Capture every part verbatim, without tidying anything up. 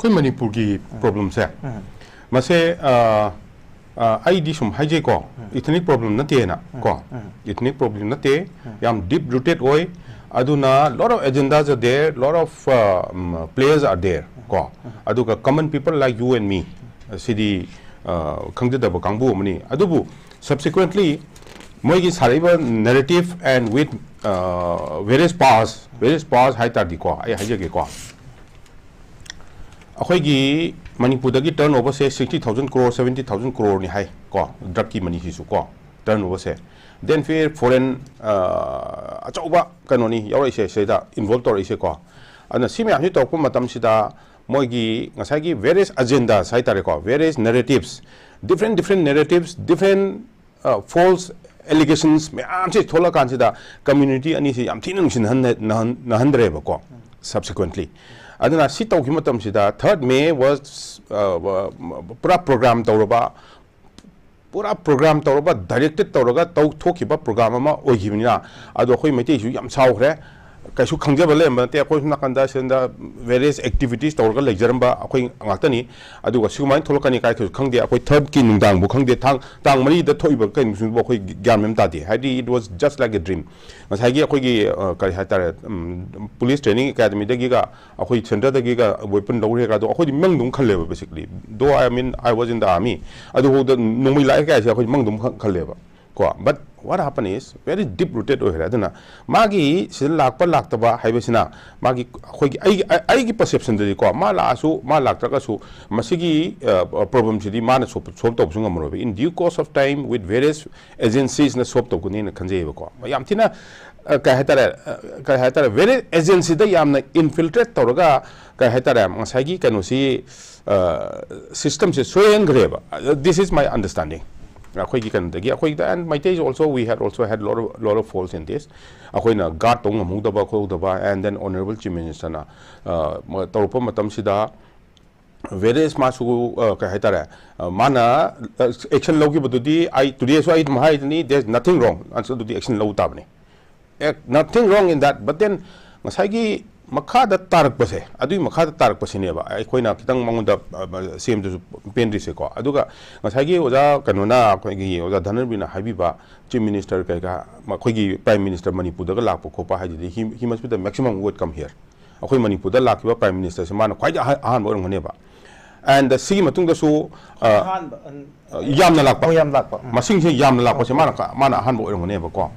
ꯑꯩꯈꯣꯏ ꯃꯅꯤꯄꯨꯔꯒꯤ ꯄ꯭ꯔꯣꯕ꯭ꯂꯦꯝꯁꯦ, ꯃꯁꯦ ꯑ, ꯑ, ꯑꯩꯗꯤ ꯁꯨꯝ ꯍꯥꯏꯖꯩꯀꯣ, ꯏꯊꯅꯤꯛ ꯄ꯭ꯔꯣꯕ꯭ꯂꯦꯝ ꯅꯠꯇꯦꯅ ꯀꯣ, ꯏꯊꯅꯤꯛ ꯄ꯭ꯔꯣꯕ꯭ꯂꯦꯝ ꯅꯠꯇꯦ, ꯌꯥꯝ ꯗꯤꯞ ꯔꯨꯇꯦꯠ ꯑꯣꯏ꯫ ꯑꯗꯨꯅ lot of agendas are there, lot of players are there ꯀꯣ꯫ ꯑꯗꯨꯒ common people like you and me, ꯁꯤꯗꯤ ꯑ, ꯈꯪꯖꯗꯕ ꯀꯥꯡꯕꯨ ꯑꯃꯅꯤ꯫ ꯑꯗꯨꯕꯨ subsequently ꯃꯣꯏꯒꯤ ꯁꯥꯔꯛꯏꯕ narrative and with various powers, various powers ꯍꯥꯏ ꯇꯥꯔꯗꯤꯀꯣ, ꯑꯩ ꯍꯥꯏꯖꯒꯦꯀꯣ, ꯑꯩꯈꯣꯏꯒꯤ ꯃꯅꯤꯄꯨꯔꯗꯒꯤ turn overꯁꯦ sixty thousand crore, seventy thousand croreꯅꯤ ꯍꯥꯏ ꯀꯣ, drugꯀꯤ moneyꯁꯤꯁꯨ ꯀꯣ, turn overꯁꯦ꯫ Then ꯐꯤꯔ foreign, ꯑ, ꯑꯆꯧꯕ ꯀꯩꯅꯣꯅꯤ ꯌꯥꯎꯔꯛꯏꯁꯦ, ꯁꯤꯗ involve ꯇꯧꯔꯛꯏꯁꯦꯀꯣ꯫ ꯑꯗꯨꯅ ꯁꯤ ꯃꯌꯥꯝꯁꯤ ꯇꯧꯔꯛꯄ ꯃꯇꯝꯁꯤꯗ ꯃꯣꯏꯒꯤ ꯉꯁꯥꯏꯒꯤ various agendas ꯍꯥꯏ ꯇꯥꯔꯦꯀꯣ, various narratives, different different narratives, different false allegations ꯃꯌꯥꯝꯁꯦ ꯊꯣꯛꯂꯛꯀꯥꯟꯁꯤꯗ community ꯑꯅꯤꯁꯤ ꯌꯥꯝ ꯊꯤꯅ ꯅꯨꯡꯁꯤꯅꯍꯟ-, ꯅꯍꯟ-, ꯅꯍꯟꯗ꯭ꯔꯦꯕꯀꯣ subsequently꯫ ꯑꯗꯨꯅ ꯁꯤ ꯇꯧꯈꯤꯕ ꯃꯇꯝꯁꯤꯗ third May was, ꯑ, ꯄꯨꯔꯥ program ꯇꯧꯔꯕ, ꯄꯨꯔꯥ program ꯇꯧꯔꯕ, directed ꯇꯧꯔꯒ ꯇꯧ-, ꯊꯣꯛꯈꯤꯕ program ꯑꯃ ꯑꯣꯏꯈꯤꯕꯅꯤꯅ, ꯑꯗꯣ ꯑꯩꯈꯣꯏ ꯃꯩꯇꯩꯁꯨ ꯌꯥꯝ ꯁꯥꯎꯈ꯭ꯔꯦ꯫ ꯀꯩꯁꯨ ꯈꯪꯖꯕ ꯂꯩꯔꯝꯕ ꯅꯠꯇꯦ꯫ ꯑꯩꯈꯣꯏ ꯁꯣꯝ ꯅꯥꯀꯟꯗ ꯁꯤꯗ various activities ꯇꯧꯔꯒ ꯂꯩꯖꯔꯝꯕ ꯑꯩꯈꯣꯏ ꯉꯥꯛꯇꯅꯤ꯫ ꯑꯗꯨꯒ ꯁꯨꯃꯥꯏꯅ ꯊꯣꯛꯂꯛꯀꯅꯤ ꯀꯥꯏꯁꯨ ꯈꯪꯗꯦ꯫ ꯑꯩꯈꯣꯏ thirdꯀꯤ ꯅꯨꯡꯗꯥꯡꯕꯨ ꯈꯪꯗꯦ, ꯊꯥꯡ-, ꯇꯥꯡ ꯃꯔꯤꯗ ꯊꯣꯛꯏꯕ ꯀꯩꯅꯣꯁꯤꯕꯨ ꯑꯩꯈꯣꯏ ꯒ꯭ꯌꯥꯟ ꯃꯦꯟ ꯇꯥꯗꯦ꯫ ꯍꯥꯏꯗꯤ, it was just like a dream꯫ ꯉꯁꯥꯏꯒꯤ ꯑꯩꯈꯣꯏꯒꯤ, ꯑ, ꯀꯔꯤ ꯍꯥꯏꯇꯥꯔꯦ, ꯎꯝ, police training academyꯗꯒꯤꯒ ꯑꯩꯈꯣꯏ centreꯗꯒꯤꯒ weapon ꯂꯧꯔꯦꯒ, ꯑꯗꯣ ꯑꯩꯈꯣꯏꯗꯤ ꯃꯪꯗꯧ ꯈꯜꯂꯦꯕ basically꯫ Though I mean, I was in the army꯫ ꯑꯗꯨꯐꯥꯎꯗ ꯅꯣꯡꯃꯩ ꯂꯥꯛꯑꯦ ꯀꯥꯏꯁꯦ ꯑꯩꯈꯣꯏ ꯃꯪꯗꯧ ꯈꯜꯂꯦꯕ꯫ ꯀꯣ꯫ But what happened is very deep rooted ꯑꯣꯏꯈ꯭ꯔꯦ꯫ ꯑꯗꯨꯅ ꯃꯥꯒꯤ ꯁꯤꯗ ꯂꯥꯛꯄ ꯂꯥꯛꯇꯕ ꯍꯥꯏꯕꯁꯤꯅ ꯃꯥꯒꯤ, ꯑꯩꯈꯣꯏꯒꯤ, ꯑꯩꯒꯤ, ꯑꯩꯒꯤ perceptionꯗꯗꯤꯀꯣ, ꯃꯥ ꯂꯥꯛꯑꯁꯨ ꯃꯥ ꯂꯥꯛꯇ꯭ꯔꯒꯁꯨ ꯃꯁꯤꯒꯤ, ꯑ, problemꯁꯤꯗꯤ ꯃꯥꯅ solve, solve ꯇꯧꯕꯁꯨ ꯉꯝꯃꯔꯣꯏꯕ꯫ In due course of time with various agenciesꯅ solve ꯇꯧꯒꯅꯤꯅ ꯈꯟꯖꯩꯌꯦꯕꯀꯣ꯫ ꯌꯥꯝ ꯊꯤꯅ, ꯑ, ꯀꯩ ꯍꯥꯏꯇꯥꯔꯦ, ꯑ, ꯀꯩ ꯍꯥꯏꯇꯥꯔꯦ, various agencyꯗ ꯌꯥꯝꯅ infiltrate ꯇꯧꯔꯒ, ꯀꯩ ꯍꯥꯏꯇꯥꯔꯦ, ꯉꯁꯥꯏꯒꯤ ꯀꯩꯅꯣꯁꯤ, systemꯁꯦ ꯁꯣꯏꯍꯟꯈ꯭ꯔꯦꯕ꯫ This is my understanding꯫ ꯑꯩꯈꯣꯏꯒꯤ ꯀꯩꯅꯣꯗꯒꯤ, ꯑꯩꯈꯣꯏꯗ, and Meiteis also, we had also had lot of, lot of faults in this꯫ ꯑꯩꯈꯣꯏꯅ guard ꯇꯧ ꯉꯝꯍꯧꯗꯕ ꯈꯣꯠꯍꯧꯗꯕ, and then Honourable Chief Ministerꯅ, ꯑ, ꯃ-, ꯇꯧꯔꯛꯄ ꯃꯇꯝꯁꯤꯗ various ꯃꯥꯁꯨ, ꯑ, ꯀꯩ ꯍꯥꯏꯇꯥꯔꯦ, ꯑ, ꯃꯥꯅ, ꯑ, action ꯂꯧꯈꯤꯕꯗꯨꯗꯤ, ꯑꯩ todayꯁꯨ ꯑꯩ ꯑꯗꯨꯝ ꯍꯥꯏꯗꯨꯅꯤ, there is nothing wrong, ꯑꯗꯨꯗꯤ action ꯂꯧ ꯇꯥꯕꯅꯤ꯫ ꯑꯦ, nothing wrong in that, but then ꯉꯁꯥꯏꯒꯤ ꯃꯈꯥꯗ ꯇꯥꯔꯛꯄꯁꯦ, ꯑꯗꯨꯒꯤ ꯃꯈꯥꯗ ꯇꯥꯔꯛꯄꯁꯤꯅꯦꯕ ꯑꯩꯈꯣꯏꯅ ꯈꯤꯇꯪ ꯃꯉꯣꯟꯗ, ꯑ, ꯁꯤ ꯑꯦꯝꯗꯨꯁꯨ ꯄꯦꯟꯗ꯭ꯔꯤꯁꯦꯀꯣ꯫ ꯑꯗꯨꯒ ꯉꯁꯥꯏꯒꯤ ꯑꯣꯖꯥ ꯀꯩꯅꯣꯅ, ꯑꯩꯈꯣꯏꯒꯤ ꯑꯣꯖꯥ ꯙꯅꯟꯕꯤꯅ ꯍꯥꯏꯕꯤꯕ Chief Minister ꯀꯩꯀꯥ, ꯑꯩꯈꯣꯏꯒꯤ Prime Minister ꯃꯅꯤꯄꯨꯔꯗꯒ ꯂꯥꯛꯄ ꯈꯣꯠꯄ ꯍꯥꯏꯗꯨꯗꯤ, he, he must be the maximum welcome here꯫ ꯑꯩꯈꯣꯏ ꯃꯅꯤꯄꯨꯔꯗ ꯂꯥꯛꯈꯤꯕ Prime Ministerꯁꯦ ꯃꯥꯅ ꯈ꯭ꯋꯥꯏꯗꯒꯤ ꯑꯍ-, ꯑꯍꯥꯟꯕ ꯑꯣꯏꯔꯝꯒꯅꯦꯕ꯫ And ꯁꯤꯒꯤ ꯃꯇꯨꯡꯗꯁꯨ, ꯑ, ꯑꯍꯥꯟꯕ, ꯑꯟ-, ꯌꯥꯝꯅ ꯂꯥꯛꯄ꯫ ꯑꯣ, ꯌꯥꯝ ꯂꯥꯛꯄ꯫ ꯎꯝ꯫ ꯃꯁꯤꯡꯁꯦ ꯌꯥꯝꯅ ꯂꯥꯛꯄꯁꯦ ꯑꯣꯀꯦ꯫ ꯃꯥꯅ ꯀ-, ꯃꯥꯅ ꯑꯍꯥꯟꯕ ꯑꯣꯏꯔꯝꯒꯅꯦꯕꯀꯣ꯫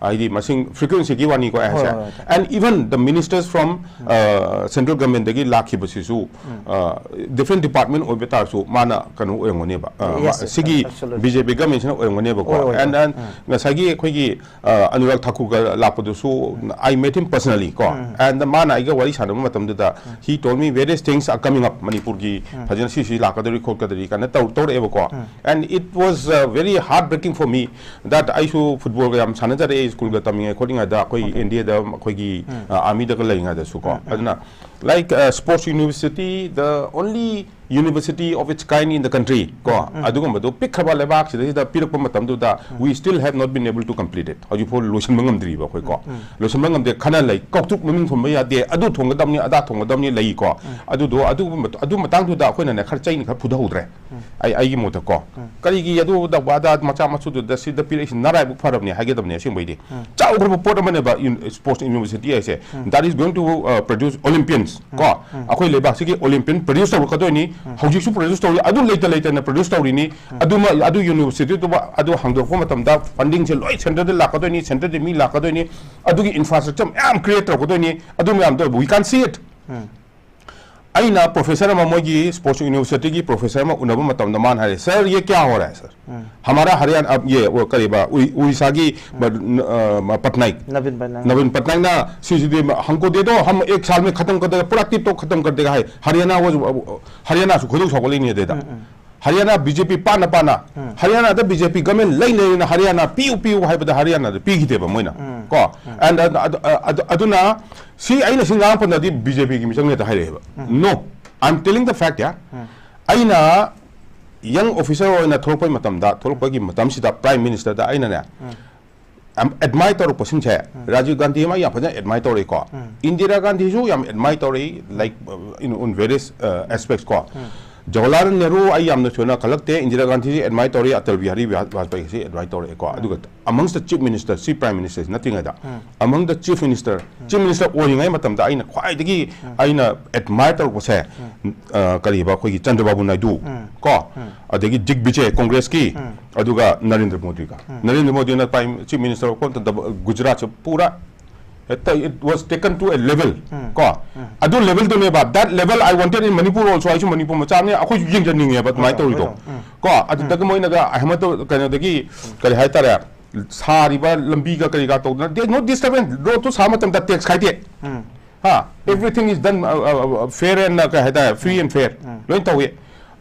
ꯍꯥꯏꯗꯤ ꯃꯁꯤꯡ frequencyꯒꯤ ꯋꯥꯅꯤꯀꯣ ꯑꯩ ꯍꯣꯏ, ꯍꯥꯏꯁꯦ꯫ ꯍꯣꯏ, ꯍꯣꯏ꯫ And even the ministers from, ꯎꯝ꯫ ꯑ, central governmentꯗꯒꯤ ꯂꯥꯛꯈꯤꯕꯁꯤꯁꯨ, ꯎꯝ꯫ ꯑ, different department ꯑꯣꯏꯕ ꯇꯥꯔꯁꯨ ꯃꯥꯅ ꯀꯩꯅꯣ ꯑꯣꯏꯔꯝꯒꯅꯦꯕ꯫ ꯑ, Yes, ꯃꯥ-, yes, ꯁꯤꯒꯤ absolutely꯫ BJP governmentꯁꯤꯅ ꯑꯣꯏꯔꯝꯒꯅꯦꯕꯀꯣ꯫ ꯍꯣꯏ, ꯍꯣꯏ, And, ꯍꯣꯏ꯫ And ꯎꯝ꯫ ꯉꯁꯥꯏꯒꯤ ꯑꯩꯈꯣꯏꯒꯤ, ꯑ, ꯑꯅꯨꯔꯥꯒ ꯊꯥꯀꯨꯔꯒ ꯂꯥꯛꯄꯗꯨꯁꯨ, ꯎꯝ꯫ I met him personally ꯀꯣ꯫ ꯎꯝ꯫ And ꯃꯥꯅ ꯑꯩꯒ ꯋꯥꯔꯤ ꯁꯥꯟꯅꯕ ꯃꯇꯝꯗꯨꯗ, ꯎꯝ꯫ He told me various things are coming up ꯃꯅꯤꯄꯨꯔꯒꯤ ꯎꯝ꯫ ꯐꯖꯅ ꯁꯤ ꯁꯤ ꯂꯥꯛꯀꯗꯧꯔꯤ ꯈꯣꯠꯀꯗꯧꯔꯤ ꯀꯥꯏꯅ ꯇꯧ-, ꯇꯧꯔꯛꯑꯦꯕꯀꯣ꯫ ꯎꯝ꯫ And it was, uh, very heartbreaking for me that ꯑꯩꯁꯨ footballꯒ ꯌꯥꯝ ꯁꯥꯟꯅꯖꯔꯛꯑꯦ ꯁ꯭ꯀꯨꯜꯒ ꯇꯝꯃꯤꯉꯩ ꯈꯣꯠꯂꯤꯉꯩꯗ, ꯑꯩꯈꯣꯏ ꯑꯣꯀꯦ꯫ Indiaꯗ ꯑꯩꯈꯣꯏꯒꯤ, ꯎꯝ꯫ ꯑ, armyꯗꯒ ꯂꯩꯔꯤꯉꯩꯗꯁꯨꯀꯣ꯫ ꯎꯝ, ꯎꯝ꯫ ꯑꯗꯨꯅ, like, uh, sports university, the only university of its kind in the country ꯀꯣ, ꯎꯝ꯫ ꯑꯗꯨꯒꯨꯝꯕꯗꯣ ꯄꯤꯛꯈ꯭ꯔꯕ ꯂꯩꯕꯥꯛꯁꯤꯗꯩꯁꯤꯗ ꯄꯤꯔꯛꯄ ꯃꯇꯝꯗꯨꯗ, ꯎꯝ꯫ We still have not been able to complete it꯫ ꯍꯧꯖꯤꯛꯐꯥꯎ ꯂꯣꯏꯁꯤꯟꯕ ꯉꯝꯗ꯭ꯔꯤꯕ ꯑꯩꯈꯣꯏ ꯀꯣ꯫ ꯎꯝ꯫ ꯂꯣꯏꯁꯤꯟꯕ ꯉꯝꯗꯦ꯫ ꯈꯔ ꯂꯩ, ꯀꯧꯇ꯭ꯔꯨꯛ ꯃꯃꯤꯡ ꯊꯣꯟꯕ ꯌꯥꯗꯦ, ꯑꯗꯨ ꯊꯣꯡꯒꯗꯕꯅꯤ, ꯑꯗꯥ ꯊꯣꯡꯒꯗꯕꯅꯤ ꯂꯩꯀꯣ꯫ ꯎꯝ꯫ ꯑꯗꯨꯗꯣ, ꯑꯗꯨꯒꯨꯝꯕ, ꯑꯗꯨ ꯃꯇꯥꯡꯗꯨꯗ ꯑꯩꯈꯣꯏꯅꯅꯦ, ꯈꯔ ꯆꯩꯅ ꯈꯔ ꯐꯨꯊꯍꯧꯗ꯭ꯔꯦ꯫ ꯎꯝ꯫ ꯑꯩ, ꯑꯩꯒꯤ ꯃꯣꯠꯇꯀꯣ꯫ ꯎꯝ꯫ ꯀꯔꯤꯒꯤ ꯑꯗꯨ ꯇꯧꯕ ꯑꯗꯥ ꯃꯆꯥ ꯃꯁꯨꯗꯨꯗ ꯁꯤꯗ ꯄꯤꯔꯛꯏꯁꯤ ꯅꯔꯥꯏꯕꯛ ꯐꯔꯕꯅꯦ ꯍꯥꯏꯒꯗꯕꯅꯦ ꯑꯁꯦꯡꯕꯩꯗꯤ꯫ ꯎꯝ꯫ ꯆꯥꯎꯈ꯭ꯔꯕ ꯄꯣꯠ ꯑꯃꯅꯦꯕ, ꯌꯨꯟ-, sports university ꯍꯥꯏꯁꯦ꯫ ꯎꯝ꯫ That is going to, uh, produce Olympians ꯎꯝ꯫ ꯀꯣ꯫ ꯎꯝ꯫ ꯑꯩꯈꯣꯏ ꯂꯩꯕꯥꯛꯁꯤꯒꯤ Olympian produce ꯇꯧꯔꯛꯀꯗꯣꯏꯅꯤ꯫ ꯎꯝ꯫ ꯍꯧꯖꯤꯛꯁꯨ produce ꯇꯧꯔꯤ, ꯑꯗꯨ ꯂꯩꯇ ꯂꯩꯇꯅ produce ꯇꯧꯔꯤꯅꯤ꯫ ꯎꯝ꯫ ꯑꯗꯨꯃ, ꯑꯗꯨ universityꯗꯨꯃ, ꯑꯗꯨ ꯍꯥꯡꯗꯣꯔꯛꯄ ꯃꯇꯝꯗ fundingꯁꯦ ꯂꯣꯏ centreꯗ ꯂꯥꯛꯀꯗꯣꯏꯅꯤ, centreꯗ ꯃꯤ ꯂꯥꯛꯀꯗꯣꯏꯅꯤ, ꯑꯗꯨꯒꯤ infrastructure ꯃꯌꯥꯝ create ꯇꯧꯔꯛꯀꯗꯣꯏꯅꯤ, ꯑꯗꯨ ꯃꯌꯥꯝꯗꯣ we can see it꯫ ꯎꯝ꯫ ꯑꯩꯅ professor ꯑꯃ, ꯃꯣꯏꯒꯤ sports universityꯒꯤ professor ꯑꯃ ꯎꯅꯕ ꯃꯇꯝꯗ ꯃꯥꯅ ꯍꯥꯏꯔꯦ, "Sir, ये क्या हो रहा है, sir? ꯎꯝ꯫ हमारा हरियाणा, अब ये, वो, ꯀꯔꯤꯕ, ꯎꯏ-, ꯎꯔꯤꯁꯥꯒꯤ, ꯎꯝ। ब-, न-, अ, म-, पटनायक, नवीन पटनायक। नवीन पटनायकꯅ ꯁꯤꯁꯤꯗꯤ ꯍꯪꯀꯣꯗꯦꯗꯣ, हम एक साल में खत्म कर देगा, पूरा टिप टॉप खत्म कर देगा" ꯍꯥꯏ꯫ ꯍꯔꯤꯌꯥꯅꯥ was, ꯍꯔꯤꯌꯥꯅꯥꯁꯨ ꯈꯣꯏꯗꯧ ꯁꯥꯎꯒꯠꯂꯛꯏꯅꯦ ꯑꯗꯩꯗ꯫ ꯎꯝ, ꯎꯝ꯫ ꯍꯔꯤꯌꯥꯅꯥ BJP ꯄꯥꯟꯅ ꯄꯥꯟꯅ, ꯎꯝ꯫ ꯍꯔꯤꯌꯥꯅꯥꯗ BJP government ꯂꯩ ꯂꯩꯅ ꯍꯔꯤꯌꯥꯅꯥ ꯄꯤꯌꯨ ꯄꯤꯌꯨ ꯍꯥꯏꯕꯗ ꯍꯔꯤꯌꯥꯅꯥꯗ ꯄꯤꯈꯤꯗꯦꯕ ꯃꯣꯏꯅ꯫ ꯎꯝ꯫ ꯀꯣ? ꯎꯝ꯫ And ꯑꯗ-, ꯑꯗ-, ꯑꯗ-, ꯑꯗꯨꯅ ꯁꯤ ꯑꯩꯅ ꯁꯤ ꯉꯥꯡꯉꯛꯄꯗꯗꯤ BJPꯒꯤ ꯃꯤꯆꯪꯅꯦ ꯍꯦꯛꯇ ꯍꯥꯏꯔꯛꯑꯦꯕ꯫ ꯎꯝ꯫ No, I'm telling the fact, yeah. ꯎꯝ꯫ ꯑꯩꯅ young officer ꯑꯣꯏꯅ ꯊꯣꯛꯂꯛꯄꯩ ꯃꯇꯝꯗ, ꯊꯣꯛꯂꯛꯄꯒꯤ ꯃꯇꯝꯁꯤꯗ Prime Ministerꯗ ꯑꯩꯅꯅꯦ, ꯎꯝ꯫ ꯑꯦꯗꯃꯥꯏꯌꯔ ꯇꯧꯔꯛꯄꯁꯤꯡꯁꯦ, ꯔꯥꯖꯤꯕ ꯒꯥꯟꯙꯤ ꯑꯃ ꯌꯥꯝ ꯐꯖꯅ ꯑꯦꯗꯃꯥꯏꯌꯔ ꯇꯧꯔꯛꯏꯀꯣ, ꯏꯟꯗꯤꯔꯥ ꯒꯥꯟꯙꯤꯁꯨ ꯌꯥꯝ ꯑꯦꯗꯃꯥꯏꯌꯔ ꯇꯧꯔꯛꯏ, like, uh, in, on various, uh, aspects ꯀꯣ, ꯖꯋꯥꯍꯔꯂꯥꯜ ꯅꯦꯍꯔꯨ ꯑꯩ ꯌꯥꯝꯅ ꯊꯣꯏꯅ ꯈꯜꯂꯛꯇꯦ, ꯏꯟꯗꯤꯔꯥ ꯒꯥꯟꯙꯤꯁꯤ ꯑꯦꯗꯃꯥꯏꯌꯔ ꯇꯧꯔꯛꯏ, ꯑꯇꯜ ꯕꯤꯍꯥꯔꯤ ꯕꯥꯖꯄꯦꯌꯤꯁꯤ ꯑꯦꯗꯃꯥꯏꯌꯔ ꯇꯧꯔꯛꯑꯦꯀꯣ꯫ ꯑꯗꯨꯒ amongst the chief minister, chief prime minister ꯅꯠꯇ꯭ꯔꯤꯉꯩꯗ, among the chief minister, chief minister ꯑꯣꯏꯔꯤꯉꯩ ꯃꯇꯝꯗ ꯑꯩꯅ ꯈ꯭ꯋꯥꯏꯗꯒꯤ ꯑꯩꯅ ꯑꯦꯗꯃꯥꯏꯌꯔ ꯇꯧꯔꯛꯄꯁꯦ, ꯑ, ꯀꯔꯤꯕ, ꯑꯩꯈꯣꯏꯒꯤ ꯆꯟꯗ꯭ꯔꯕꯥꯕꯨ ꯅꯥꯏꯗꯨ ꯀꯣ, ꯑꯗꯒꯤ ꯗꯤꯒꯕꯤꯖꯌ, ꯀꯣꯡꯒ꯭ꯔꯦꯁꯀꯤ, ꯑꯗꯨꯒ ꯅꯔꯦꯟꯗ꯭ꯔ ꯃꯣꯗꯤꯒ꯫ ꯅꯔꯦꯟꯗ꯭ꯔ ꯃꯣꯗꯤꯅ ꯄ꯭ꯔꯥꯏꯝ ꯆꯤꯐ ꯃꯤꯅꯤꯁꯇꯔ ꯑꯣꯏꯔꯛꯄ ꯃꯇꯝꯗ ꯒꯨꯖꯔꯥꯠꯁꯦ ꯄꯨꯔꯥ ꯍꯦꯛꯇ it was taken to a level ꯀꯣ, ꯑꯗꯨ ꯂꯦꯚꯦꯜꯗꯨꯅꯦꯕ, that level I wanted in Manipur also꯫ ꯑꯩꯁꯨ ꯃꯅꯤꯄꯨꯔ ꯃꯆꯥꯅꯤ, ꯑꯩꯈꯣꯏꯁꯨ ꯌꯦꯡꯖꯅꯤꯡꯉꯦꯕ ꯑꯗꯨꯃꯥꯏꯅ ꯇꯧꯔꯤꯗꯣ ꯀꯣ꯫ ꯑꯗꯨꯗꯒ ꯃꯣꯏꯅꯒ ꯑꯍꯃꯗ ꯀꯩꯅꯣꯗꯒꯤ ꯀꯔꯤ ꯍꯥꯏꯇꯥꯔꯦ, ꯁꯥꯔꯤꯕ ꯂꯝꯕꯤꯒ ꯀꯔꯤꯒ ꯇꯧꯗꯅ, there is no disturbance, ꯔꯣꯗꯇꯨ ꯁꯥꯕ ꯃꯇꯝꯗ ꯇꯦꯛꯁ ꯈꯥꯏꯗꯦ꯫ ꯍꯥ, everything is done, uh, uh, uh, fair and, uh, ꯀꯩ ꯍꯥꯏꯇꯥꯔꯦ, free and fair ꯂꯣꯏ ꯇꯧꯏ꯫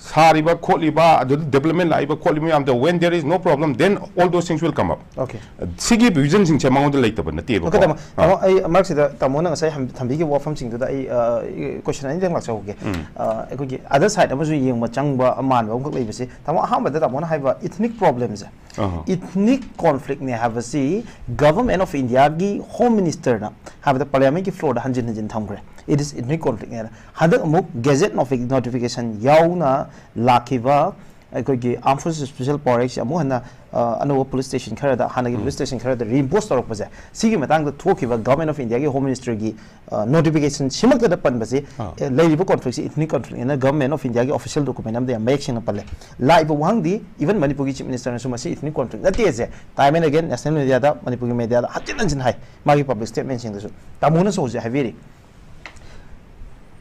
ꯁꯥꯔꯤꯕ ꯈꯣꯠꯂꯤꯕ, ꯑꯗꯨꯗ development ꯂꯥꯛꯏꯕ ꯈꯣꯠꯂꯤꯕ ꯃꯌꯥꯝꯗꯣ, when there is no problem, then all those things will come up. Okay. ꯁꯤꯒꯤ ꯚꯤꯖꯟꯁꯤꯡꯁꯦ ꯃꯉꯣꯟꯗ ꯂꯩꯇꯕ ꯅꯠꯇꯦꯕꯀꯣ꯫ Okay, ꯇꯥꯃꯣ, ꯇꯥꯃꯣ, ꯑꯩ ꯃꯔꯛꯁꯤꯗ ꯇꯥꯃꯣꯅ ꯉꯁꯥꯏ ꯍꯝ- ꯊꯝꯕꯤꯈꯤꯕ ꯋꯥꯐꯝꯁꯤꯡꯗꯨꯗ ꯑꯩ, ꯑ, question ꯑꯅꯤꯗꯪ ꯂꯥꯛꯆꯍꯧꯒꯦ꯫ ꯑ, ꯑꯩꯈꯣꯏꯒꯤ other side ꯑꯃꯁꯨ ꯌꯦꯡꯕ ꯆꯪꯕ ꯃꯥꯟꯕ ꯑꯃꯈꯛ ꯂꯩꯕꯁꯦ, ꯇꯥꯃꯣ, ꯑꯍꯥꯟꯕꯗ ꯇꯥꯃꯣꯅ ꯍꯥꯏꯕ ethnic problemꯁꯦ, ꯑꯍ꯫ Ethnic conflictꯅꯦ ꯍꯥꯏꯕꯁꯤ Government of Indiaꯒꯤ Home Ministerꯅ ꯍꯥꯏꯕꯗ Parliamentꯀꯤ floorꯗ ꯍꯟꯖꯤꯟ ꯍꯟꯖꯤꯟ ꯊꯝꯈ꯭ꯔꯦ, it is ethnic conflictꯅꯦꯅ꯫ ꯍꯟꯗꯛ ꯑꯃꯨꯛ Gazette notification ꯌꯥꯎꯅ ꯂꯥꯛꯈꯤꯕ ꯑꯩꯈꯣꯏꯒꯤ Armed Forces Special Power Actꯁꯦ ꯑꯃꯨꯛ ꯍꯟꯅ, ꯑ, ꯑꯅꯧꯕ police station ꯈꯔꯗ, ꯍꯥꯟꯅꯒꯤ police station ꯈꯔꯗ reinforce ꯇꯧꯔꯛꯄꯁꯦ, ꯁꯤꯒꯤ ꯃꯇꯥꯡꯗ ꯊꯣꯛꯈꯤꯕ Government of Indiaꯒꯤ Home Ministerꯒꯤ, ꯑ, notification ꯁꯤꯃꯛꯇꯗ ꯄꯟꯕꯁꯤ, ꯑꯥ꯫ ꯑꯦ, ꯂꯩꯔꯤꯕ conflictꯁꯤ ethnic conflictꯅꯦꯅ Government of Indiaꯒꯤ official document ꯑꯃꯗ ꯌꯥꯝ ꯃꯌꯦꯛ ꯁꯦꯡꯅ ꯄꯜꯂꯦ꯫ ꯂꯥꯛꯏꯕ ꯋꯥꯍꯪꯗꯤ, even ꯃꯅꯤꯄꯨꯔꯒꯤ Chief Ministerꯅꯁꯨ ꯃꯁꯤ ethnic conflict ꯅꯠꯇꯦꯁꯦ time and again national mediaꯗ, ꯃꯅꯤꯄꯨꯔꯒꯤ mediaꯗ ꯍꯟꯖꯤꯟ ꯍꯟꯖꯤꯟ ꯍꯥꯏ, ꯃꯥꯒꯤ public statementꯁꯤꯡꯗꯁꯨ꯫ ꯇꯥꯃꯣꯅꯁꯨ ꯍꯧꯖꯤꯛ ꯍꯥꯏꯕꯤꯔꯤ꯫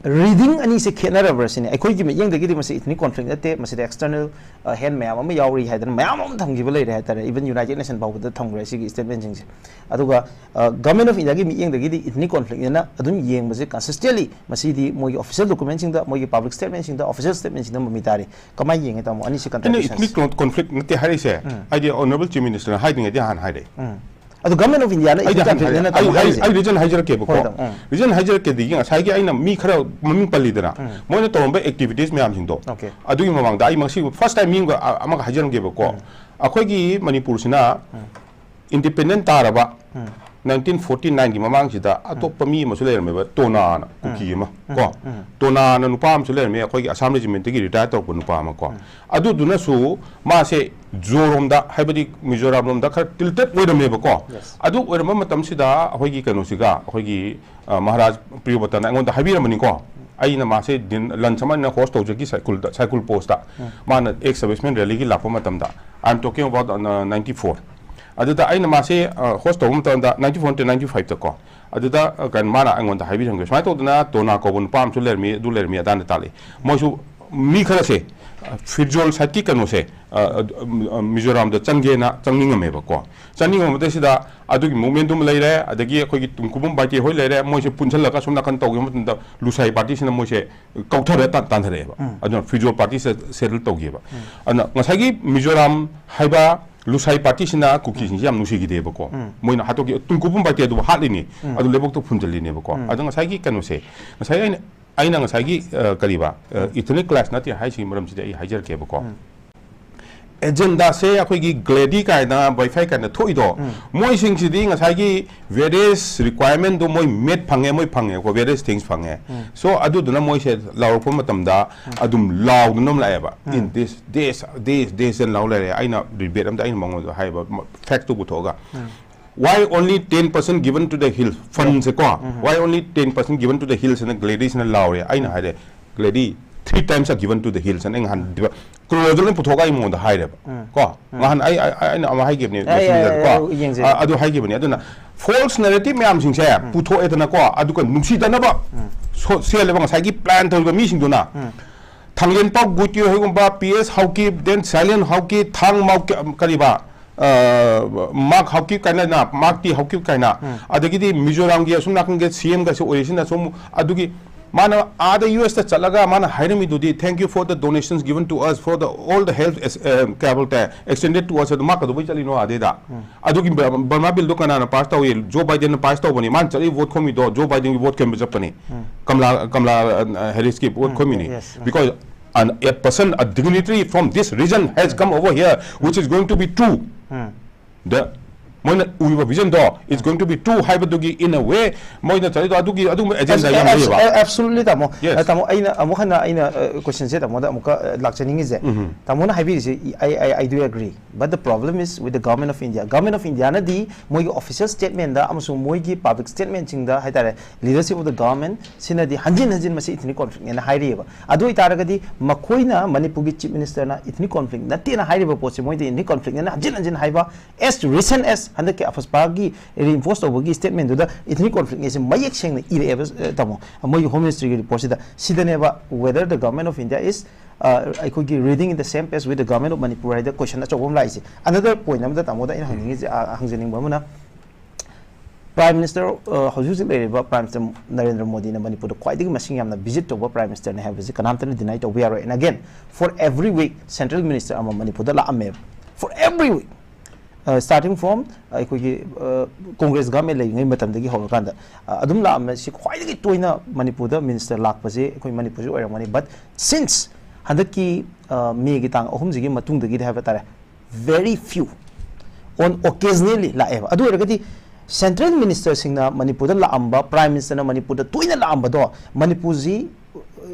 Reading ꯑꯅꯤꯁꯦ ꯈꯦꯠꯅꯔꯕ꯭ꯔꯥ ꯁꯤꯅꯤ꯫ ꯑꯩꯈꯣꯏꯒꯤ ꯃꯤꯠꯌꯦꯡꯗꯒꯤꯗꯤ ꯃꯁꯤ ethnic conflict ꯅꯠꯇꯦ, ꯃꯁꯤꯗ external, ꯑ, hand ꯃꯌꯥꯝ ꯑꯃ ꯌꯥꯎꯔꯤ ꯍꯥꯏꯗꯅ ꯃꯌꯥꯝ ꯑꯃ ꯊꯝꯈꯤꯕ ꯂꯩꯔꯦ ꯍꯥꯏꯇꯥꯔꯦ, even United Nation ꯐꯥꯎꯕꯗ ꯊꯝꯈ꯭ꯔꯦ ꯁꯤꯒꯤ statementꯁꯤꯡꯁꯦ꯫ ꯑꯗꯨꯒ, ꯑ, Government of Indiaꯒꯤ ꯃꯤꯠꯌꯦꯡꯗꯒꯤꯗꯤ ethnic conflictꯅꯦꯅ ꯑꯗꯨꯝ ꯌꯦꯡꯕꯁꯦ consistently ꯃꯁꯤꯗꯤ ꯃꯣꯏꯒꯤ official documentꯁꯤꯡꯗ, ꯃꯣꯏꯒꯤ public statementꯁꯤꯡꯗ, official statementꯁꯤꯡꯗ ꯃꯃꯤ ꯇꯥꯔꯤ꯫ ꯀꯃꯥꯏꯅ ꯌꯦꯡꯉꯦ, ꯇꯥꯃꯣ? ꯑꯅꯤꯁꯤ ꯑꯩꯅ ethnic contradictions꯫ Con- conflict ꯅꯠꯇꯦ ꯍꯥꯏꯔꯤꯁꯦ, ꯍꯥꯏꯗꯤ Honourable Chief Ministerꯅ ꯍꯥꯏꯗ꯭ꯔꯤꯉꯩꯗꯤ ꯍꯥꯟꯅ ꯍꯥꯏꯔꯛꯑꯦ꯫ ꯎꯝ꯫ ꯑꯗꯣ Government of Indiaꯅ ꯑꯩꯗꯤ ethnic ꯍꯥꯟꯅ conflictꯅꯦꯅ ꯍꯥꯏꯔꯛꯑꯦ꯫ ꯑꯩ, ꯇꯥꯃꯣ ꯑꯩ, ꯍꯥꯏꯔꯤꯁꯦ꯫ ꯑꯩ reason ꯍꯥꯏꯖꯔꯛꯀꯦꯕꯀꯣ꯫ ꯍꯣꯏ, ꯇꯥꯃꯣ, ꯎꯝ꯫ Reason ꯍꯥꯏꯖꯔꯛꯀꯦꯗꯒꯤ ꯉꯁꯥꯏꯒꯤ ꯑꯩꯅ ꯃꯤ ꯈꯔ ꯃꯃꯤꯡ ꯄꯜꯂꯤꯗꯅ, ꯃꯣꯏꯅ ꯇꯧꯔꯝꯕ activities ꯃꯌꯥꯝꯁꯤꯡꯗꯣ, Okay. ꯑꯗꯨꯒꯤ ꯃꯃꯥꯡꯗ ꯑꯩ ꯉꯁꯤ first time ꯃꯤ ꯑꯃꯒ, ꯑ-, ꯑꯃꯒ ꯍꯥꯏꯖꯔꯝꯒꯦꯕꯀꯣ꯫ ꯑꯩꯈꯣꯏꯒꯤ ꯃꯅꯤꯄꯨꯔꯁꯤꯅ ꯏꯟꯗꯤꯄꯦꯟꯗꯦꯟ ꯇꯥꯔꯕ ꯅꯥꯏꯟꯇꯤꯟ ꯐꯣꯔꯇꯤ ꯅꯥꯏꯟꯒꯤ ꯃꯃꯥꯡꯁꯤꯗ ꯑꯇꯣꯞꯄ ꯃꯤ ꯑꯃꯁꯨ ꯂꯩꯔꯝꯃꯦꯕ, ꯇꯣꯅꯥꯅ, ꯀꯨꯀꯤ ꯑꯃ ꯀꯣ꯫ ꯇꯣꯅꯥꯅ ꯅꯨꯄꯥ ꯑꯃꯁꯨ ꯂꯩꯔꯝꯃꯦ, ꯑꯩꯈꯣꯏꯒꯤ ꯑꯁꯥꯝ ꯔꯦꯖꯤꯃꯦꯟꯠꯇꯒꯤ ꯔꯤꯇꯥꯌꯔ ꯇꯧꯔꯛꯄ ꯅꯨꯄꯥ ꯑꯃ ꯀꯣ꯫ ꯑꯗꯨꯗꯨꯅꯁꯨ ꯃꯥꯁꯦ ꯖꯣꯔꯣꯝꯗ, ꯍꯥꯏꯕꯗꯤ ꯃꯤꯖꯣꯔꯥꯝ ꯂꯣꯝꯗ ꯈꯔ ꯇꯤꯜꯇꯦꯠ ꯑꯣꯏꯔꯝꯃꯦꯕꯀꯣ꯫ ꯑꯗꯨ ꯑꯣꯏꯔꯝꯕ ꯃꯇꯝꯁꯤꯗ ꯑꯩꯈꯣꯏꯒꯤ ꯀꯩꯅꯣꯁꯤꯒ, ꯑꯩꯈꯣꯏꯒꯤ ꯑ, ꯃꯍꯥꯔꯥꯖ ꯄ꯭ꯔꯤꯌꯣꯕꯇꯅ ꯑꯩꯉꯣꯟꯗ ꯍꯥꯏꯕꯤꯔꯝꯕꯅꯤꯀꯣ꯫ ꯑꯩꯅ ꯃꯥꯁꯦ ꯗꯤꯟ-, ꯂꯟꯆ ꯑꯃ ꯑꯩꯅ ꯍꯣꯁ ꯇꯧꯖꯈꯤ ꯁꯥꯏꯀꯨꯜꯗ, ꯁꯥꯏꯀꯨꯜ ꯄꯣꯁꯇ꯫ ꯃꯥꯅ ꯑꯦꯛꯁ ꯁꯔꯚꯤꯁꯃꯦꯟ ꯔꯦꯂꯤꯒꯤ ꯂꯥꯛꯄ ꯃꯇꯝꯗ, I am talking about, uh, ninety-four꯫ ꯑꯗꯨꯗ ꯑꯩꯅ ꯃꯥꯁꯦ, ꯑ, ꯍꯣꯁ ꯇꯧꯕ ꯃꯇꯝꯗ, ninety-four ꯅꯠꯇꯦ, ninety-five ꯇꯀꯣ꯫ ꯑꯗꯨꯗ, ꯑ, ꯀꯩꯅꯣ, ꯃꯥꯅ ꯑꯩꯉꯣꯟꯗ ꯍꯥꯏꯕꯤꯔꯝꯒꯦ, "ꯁꯨꯃꯥꯏꯅ ꯇꯧꯗꯅ ꯇꯣꯅꯥ ꯀꯧꯕ ꯅꯨꯄꯥ ꯑꯃꯁꯨ ꯂꯩꯔꯝꯃꯤ, ꯑꯗꯨ ꯂꯩꯔꯝꯃꯤ, ꯑꯗꯥꯅ ꯇꯥꯛꯂꯛꯏ꯫ ꯃꯣꯏꯁꯨ ꯃꯤ ꯈꯔꯁꯦ, ꯑ, ꯐꯤꯔꯖꯣꯜ ꯁꯥꯏꯠꯀꯤ ꯀꯩꯅꯣꯁꯦ, ꯑ, ꯑ, ꯑ, ꯃꯤꯖꯣꯔꯥꯝꯗ ꯆꯪꯒꯦꯅ ꯆꯪꯅꯤꯡꯉꯝꯃꯦꯕꯀꯣ꯫ ꯆꯪꯅꯤꯡꯉꯝꯕꯗꯩꯁꯤꯗ ꯑꯗꯨꯒꯤ ꯃꯨꯞꯃꯦꯟꯗꯨꯃ ꯂꯩꯔꯦ, ꯑꯗꯒꯤ ꯑꯩꯈꯣꯏꯒꯤ ꯇꯨꯡꯀꯨꯕꯝ ꯕꯥꯏꯇꯦ ꯍꯣꯏ ꯂꯩꯔꯦ, ꯃꯣꯏꯁꯦ ꯄꯨꯟꯁꯤꯜꯂꯒ ꯁꯣꯝ ꯅꯥꯀꯟ ꯇꯧꯈꯤꯕ ꯃꯇꯝꯗ ꯂꯨꯁꯥꯏ ꯄꯥꯔꯇꯤꯁꯤꯅ ꯃꯣꯏꯁꯦ ꯀꯧꯊꯔ ꯇꯥꯟ-, ꯇꯥꯟꯊꯔꯛꯑꯦꯕ꯫ ꯑꯗꯨꯅ ꯐꯤꯔꯖꯣꯜ ꯄꯥꯔꯇꯤꯁꯤꯗ ꯁꯦꯇꯜ ꯇꯧꯈꯤꯕ꯫ ꯑꯗꯨꯅ ꯉꯁꯥꯏꯒꯤ ꯃꯤꯖꯣꯔꯥꯝ ꯍꯥꯏꯕ ꯂꯨꯁꯥꯏ ꯄꯥꯔꯇꯤꯁꯤꯅ ꯀꯨꯀꯤꯁꯤꯡꯁꯦ ꯌꯥꯝ ꯅꯨꯡꯁꯤꯈꯤꯗꯦꯕꯀꯣ꯫ ꯃꯣꯏꯅ ꯍꯥꯠꯇꯣꯛꯈꯤ, ꯇꯨꯡꯀꯨꯕꯝ ꯕꯥꯏꯇꯦ ꯑꯗꯨꯕꯨ ꯍꯥꯠꯂꯤꯅꯤ, ꯑꯗꯨ ꯂꯩꯕꯥꯛꯇꯣ ꯐꯨꯟꯖꯜꯂꯤꯅꯦꯕꯀꯣ꯫ ꯑꯗꯣ ꯉꯁꯥꯏꯒꯤ ꯀꯩꯅꯣꯁꯦ, ꯉꯁꯥꯏ ꯑꯩꯅ, ꯑꯩꯅ ꯉꯁꯥꯏꯒꯤ, ꯑ, ꯀꯔꯤꯕ, ꯑ, ꯏꯊꯅꯤꯛ ꯀ꯭ꯂꯥꯁ ꯅꯠꯇꯦ ꯍꯥꯏꯁꯤꯒꯤ ꯃꯔꯝꯁꯤꯗꯤ ꯑꯩ ꯍꯥꯏꯖꯔꯛꯀꯦꯕꯀꯣ꯫ ꯑꯦꯖꯦꯟꯗꯥꯁꯦ ꯑꯩꯈꯣꯏꯒꯤ ꯒ꯭ꯂꯦꯗꯤ ꯀꯥꯏꯅ, ꯋꯥꯏꯐꯥꯏ ꯀꯥꯏꯅ ꯊꯣꯛꯏꯗꯣ, ꯃꯣꯏꯁꯤꯡꯁꯤꯗꯤ ꯉꯁꯥꯏꯒꯤ ꯚꯦꯔꯤꯌꯁ ꯔꯤꯀ꯭ꯋꯥꯏꯔꯃꯦꯟꯗꯣ ꯃꯣꯏ ꯃꯦꯠ ꯐꯪꯉꯦ, ꯃꯣꯏ ꯐꯪꯉꯦꯀꯣ, ꯚꯦꯔꯤꯌꯁ ꯊꯤꯡꯁ ꯐꯪꯉꯦ꯫ ꯁꯣ ꯑꯗꯨꯗꯨꯅ ꯃꯣꯏꯁꯦ ꯂꯥꯎꯔꯛꯄ ꯃꯇꯝꯗ ꯑꯗꯨꯝ ꯂꯥꯎꯗꯨꯅ ꯑꯗꯨꯝ ꯂꯥꯛꯑꯦꯕ꯫ "In this, this, this, this" ꯍꯥꯏꯅ ꯂꯥꯎ ꯂꯩꯔꯦ꯫ ꯑꯩꯅ ꯔꯤꯕꯦꯠ ꯑꯝꯇ ꯑꯩꯅ ꯃꯉꯣꯟꯗ ꯍꯥꯏꯕ, ꯐꯦꯛꯇꯨ ꯄꯨꯊꯣꯛꯑꯒ꯫ "Why only ten percent given to the hills?" ꯐꯟꯁꯦꯀꯣ, "Why only ten percent given to the hills?" ꯍꯥꯏꯅ ꯒ꯭ꯂꯦꯗꯤꯁꯅ ꯂꯥꯎꯔꯦ꯫ ꯑꯩꯅ ꯍꯥꯏꯔꯦ, "Glady, three times are given to the hills" ꯍꯥꯏꯅ ꯑꯩ ꯅꯍꯥꯟ ꯀ꯭ꯔꯣꯗ ꯂꯣꯏ ꯄꯨꯊꯣꯛꯑꯒ ꯑꯩ ꯃꯉꯣꯟꯗ ꯍꯥꯏꯔꯦꯕ꯫ ꯀꯣ, ꯅꯍꯥꯟ ꯑꯩ, ꯑꯩ, ꯑꯩꯅ ꯑꯃ ꯍꯥꯏꯈꯤꯕꯅꯦ, ꯑꯩ, ꯃꯦꯁꯦꯟꯖꯔꯗꯀꯣ꯫ ꯑꯩ, ꯑꯩ ꯌꯦꯡꯖꯒꯦ꯫ ꯑ, ꯑꯗꯨ ꯍꯥꯏꯈꯤꯕꯅꯦ꯫ ꯑꯗꯨꯅ ꯐꯣꯜꯁ ꯅꯦꯔꯦꯇꯤꯚ ꯃꯌꯥꯝꯁꯤꯡꯁꯦ ꯄꯨꯊꯣꯛꯑꯦꯗꯅꯀꯣ, ꯑꯗꯨꯒ ꯅꯨꯡꯁꯤꯗꯅꯕ ꯁꯣ-, ꯁꯦꯜꯂꯦꯕ ꯉꯁꯥꯏꯒꯤ ꯄ꯭ꯂꯥꯟ ꯇꯧꯔꯤꯕ ꯃꯤꯁꯤꯡꯗꯨꯅ꯫ ꯊꯥꯡꯖꯦꯟꯄꯥꯎ ꯒꯨꯠꯀꯤ ꯍꯣꯏꯒꯨꯝꯕ, P S Haokip, then silent Haokip, ꯊꯥꯡ ꯃꯥꯎꯀꯤꯞ, ꯀꯔꯤꯕ, ꯑ, ꯃꯥꯔꯛ ꯍꯥꯎꯀꯤꯞ ꯀꯥꯏꯅ, ꯃꯥꯔꯛ ꯇꯤ ꯍꯥꯎꯀꯤꯞ ꯀꯥꯏꯅ, ꯑꯗꯒꯤꯗꯤ ꯃꯤꯖꯣꯔꯥꯝꯒꯤ ꯑꯁꯨꯝ ꯅꯥꯀꯟꯒꯤ ꯁꯤ ꯑꯦꯝꯒꯁꯨ ꯑꯣꯏꯔꯤꯁꯤꯅ ꯁꯨꯝ, ꯑꯗꯨꯒꯤ ꯃꯥꯅ ꯑꯥꯗ ꯌꯨ ꯑꯦꯁꯇ ꯆꯠꯂꯒ ꯃꯥꯅ ꯍꯥꯏꯔꯝꯃꯤꯗꯨꯗꯤ, "Thank you for the donations given to us for the, all the help as-, uh, ꯀꯩ ꯍꯥꯏꯕ ꯇꯥꯏ, extended to us" ꯑꯗꯨ ꯃꯥ ꯀꯩꯗꯧꯕꯩ ꯆꯠꯂꯤꯅꯣ ꯑꯥꯗꯩꯗ? ꯑꯗꯨꯒꯤ ꯕ-, ꯕꯔꯃꯥ ꯕꯤꯜꯗꯣ ꯀꯅꯥꯅ ꯄꯥꯁ ꯇꯧꯏ? ꯖꯣ ꯕꯥꯏꯗꯦꯟꯅ ꯄꯥꯁ ꯇꯧꯕꯅꯤ꯫ ꯃꯥꯅ ꯆꯠꯂꯤ ꯚꯣꯠ ꯈꯣꯝꯃꯤꯗꯣ ꯖꯣ ꯕꯥꯏꯗꯦꯟꯒꯤ ꯚꯣꯠ ꯈꯣꯝꯕ ꯆꯠꯄꯅꯤ꯫ ꯀꯃꯂꯥ, ꯀꯃꯂꯥ, ꯑ, ꯍꯦꯔꯤꯁꯀꯤ vote ꯈꯣꯝꯃꯤꯅꯤ꯫ Yes, yes. Because an, a person, a dignitary from this region has come over here, which is going to be true. The ꯃꯣꯏꯅ ꯎꯔꯤꯕ vision ꯗꯣ, it's going to be true ꯍꯥꯏꯕꯗꯨꯒꯤ, in a way, ꯃꯣꯏꯅ ꯆꯠꯂꯤꯗꯣ ꯑꯗꯨꯒꯤ, ꯑꯗꯨꯒꯨꯝꯕ agenda ꯌꯥꯝ ꯂꯩꯌꯦꯕ꯫ Absolutely, ꯇꯥꯃꯣ꯫ Yes. ꯑ, ꯇꯥꯃꯣ, ꯑꯩꯅ ꯑꯃꯨꯛ ꯍꯟꯅ ꯑꯩꯅ, ꯑ, question ꯁꯦ ꯇꯥꯃꯣꯗ ꯑꯃꯨꯛꯀ, ꯑ, ꯂꯥꯛꯆꯅꯤꯡꯉꯤꯁꯦ, ꯇꯥꯃꯣꯅ ꯍꯥꯏꯕꯤꯔꯤꯁꯦ, I, I, I do agree, but the problem is with the Government of India. Government of India ꯅꯗꯤ ꯃꯣꯏꯒꯤ official statement ꯗ ꯑꯃꯁꯨꯡ ꯃꯣꯏꯒꯤ public statement ꯁꯤꯡꯗ ꯍꯥꯏꯇꯥꯔꯦ, leadership of the government ꯁꯤꯅꯗꯤ ꯍꯟꯖꯤꯟ ꯍꯟꯖꯤꯟ ꯃꯁꯤ ethnic conflict ꯅꯦꯅ ꯍꯥꯏꯔꯤꯑꯕ꯫ ꯑꯗꯨ ꯑꯣꯏꯇꯥꯔꯒꯗꯤ ꯃꯈꯣꯏꯅ, ꯃꯅꯤꯄꯨꯔꯒꯤ Chief Minister ꯅ ethnic conflict ꯅꯠꯇꯦꯅ ꯍꯥꯏꯔꯤꯕ ꯄꯣꯠꯁꯦ ꯃꯣꯏꯗꯤ ethnic conflict ꯅꯦꯅ ꯍꯟꯖꯤꯟ ꯍꯟꯖꯤꯟ ꯍꯥꯏꯕ, as recent as ꯍꯟꯗꯛꯀꯤ AFSPA ꯒꯤ reinforce ꯇꯧꯕꯒꯤ statement ꯗꯨꯗ ethnic conflict ꯅꯦꯁꯦ ꯃꯌꯦꯛ ꯁꯦꯡꯅ ꯏꯔꯛꯑꯦꯕ, ꯑ, ꯇꯥꯃꯣ, ꯃꯣꯏꯒꯤ Home Ministry ꯒꯤ report ꯁꯤꯗ꯫ ꯁꯤꯗꯅꯦꯕ whether the Government of India is, ꯑ, ꯑꯩꯈꯣꯏꯒꯤ reading in the same page with the Government of Manipur ꯍꯥꯏꯗ question ꯑꯆꯧꯕ ꯑꯃ ꯂꯥꯛꯏꯁꯦ꯫ Another point ꯑꯃꯗ ꯇꯥꯃꯣꯗ ꯑꯩꯅ ꯍꯪꯅꯤꯡꯉꯤꯁꯦ, ꯑ, ꯍꯪꯖꯅꯤꯡꯕ ꯑꯃꯅ, Prime Minister, ꯑ, ꯍꯧꯖꯤꯛ ꯍꯧꯖꯤꯛ ꯂꯩꯔꯤꯕ Prime Minister ꯅꯔꯦꯟꯗ꯭ꯔ ꯃꯣꯗꯤꯅ ꯃꯅꯤꯄꯨꯔꯗ ꯈ꯭ꯋꯥꯏꯗꯒꯤ ꯃꯁꯤꯡ ꯌꯥꯝꯅ visit ꯇꯧꯕ Prime Minister ꯅꯤ ꯍꯥꯏꯕꯁꯤ ꯀꯅꯥꯝꯇꯅ deny ꯇꯧꯕ ꯌꯥꯔꯣꯏ꯫ And again, for every week Central Minister ꯑꯃ ꯃꯅꯤꯄꯨꯔꯗ ꯂꯥꯛꯑꯝꯃꯦꯕ, for every week, starting from, ꯑ, ꯑꯩꯈꯣꯏꯒꯤ, ꯑ, Congress government ꯂꯩꯔꯤꯉꯩ ꯃꯇꯝꯗꯒꯤ ꯍꯧꯔꯀꯥꯟꯗ, ꯑ, ꯑꯗꯨꯝ ꯂꯥꯛꯑꯝꯃꯦ꯫ ꯁꯤ ꯈ꯭ꯋꯥꯏꯗꯒꯤ ꯇꯣꯏꯅ ꯃꯅꯤꯄꯨꯔꯗ Minister ꯂꯥꯛꯄꯁꯦ ꯑꯩꯈꯣꯏ ꯃꯅꯤꯄꯨꯔꯁꯤ ꯑꯣꯏꯔꯝꯒꯅꯤ꯫ But since ꯍꯟꯗꯛꯀꯤ, ꯑ, May ꯒꯤ ꯇꯥꯡ ꯑꯍꯨꯝꯁꯤꯒꯤ ꯃꯇꯨꯡꯗꯒꯤꯗꯤ ꯍꯥꯏꯕ ꯇꯥꯔꯦ, very few, on occasionally ꯂꯥꯛꯑꯦꯕ꯫ ꯑꯗꯨ ꯑꯣꯏꯔꯒꯗꯤ Central Minister ꯁꯤꯡꯅ ꯃꯅꯤꯄꯨꯔꯗ ꯂꯥꯛꯑꯝꯕ, Prime Minister ꯅ ꯃꯅꯤꯄꯨꯔꯗ ꯇꯣꯏꯅ ꯂꯥꯛꯑꯝꯕꯗꯣ ꯃꯅꯤꯄꯨꯔꯁꯤ, ꯑ,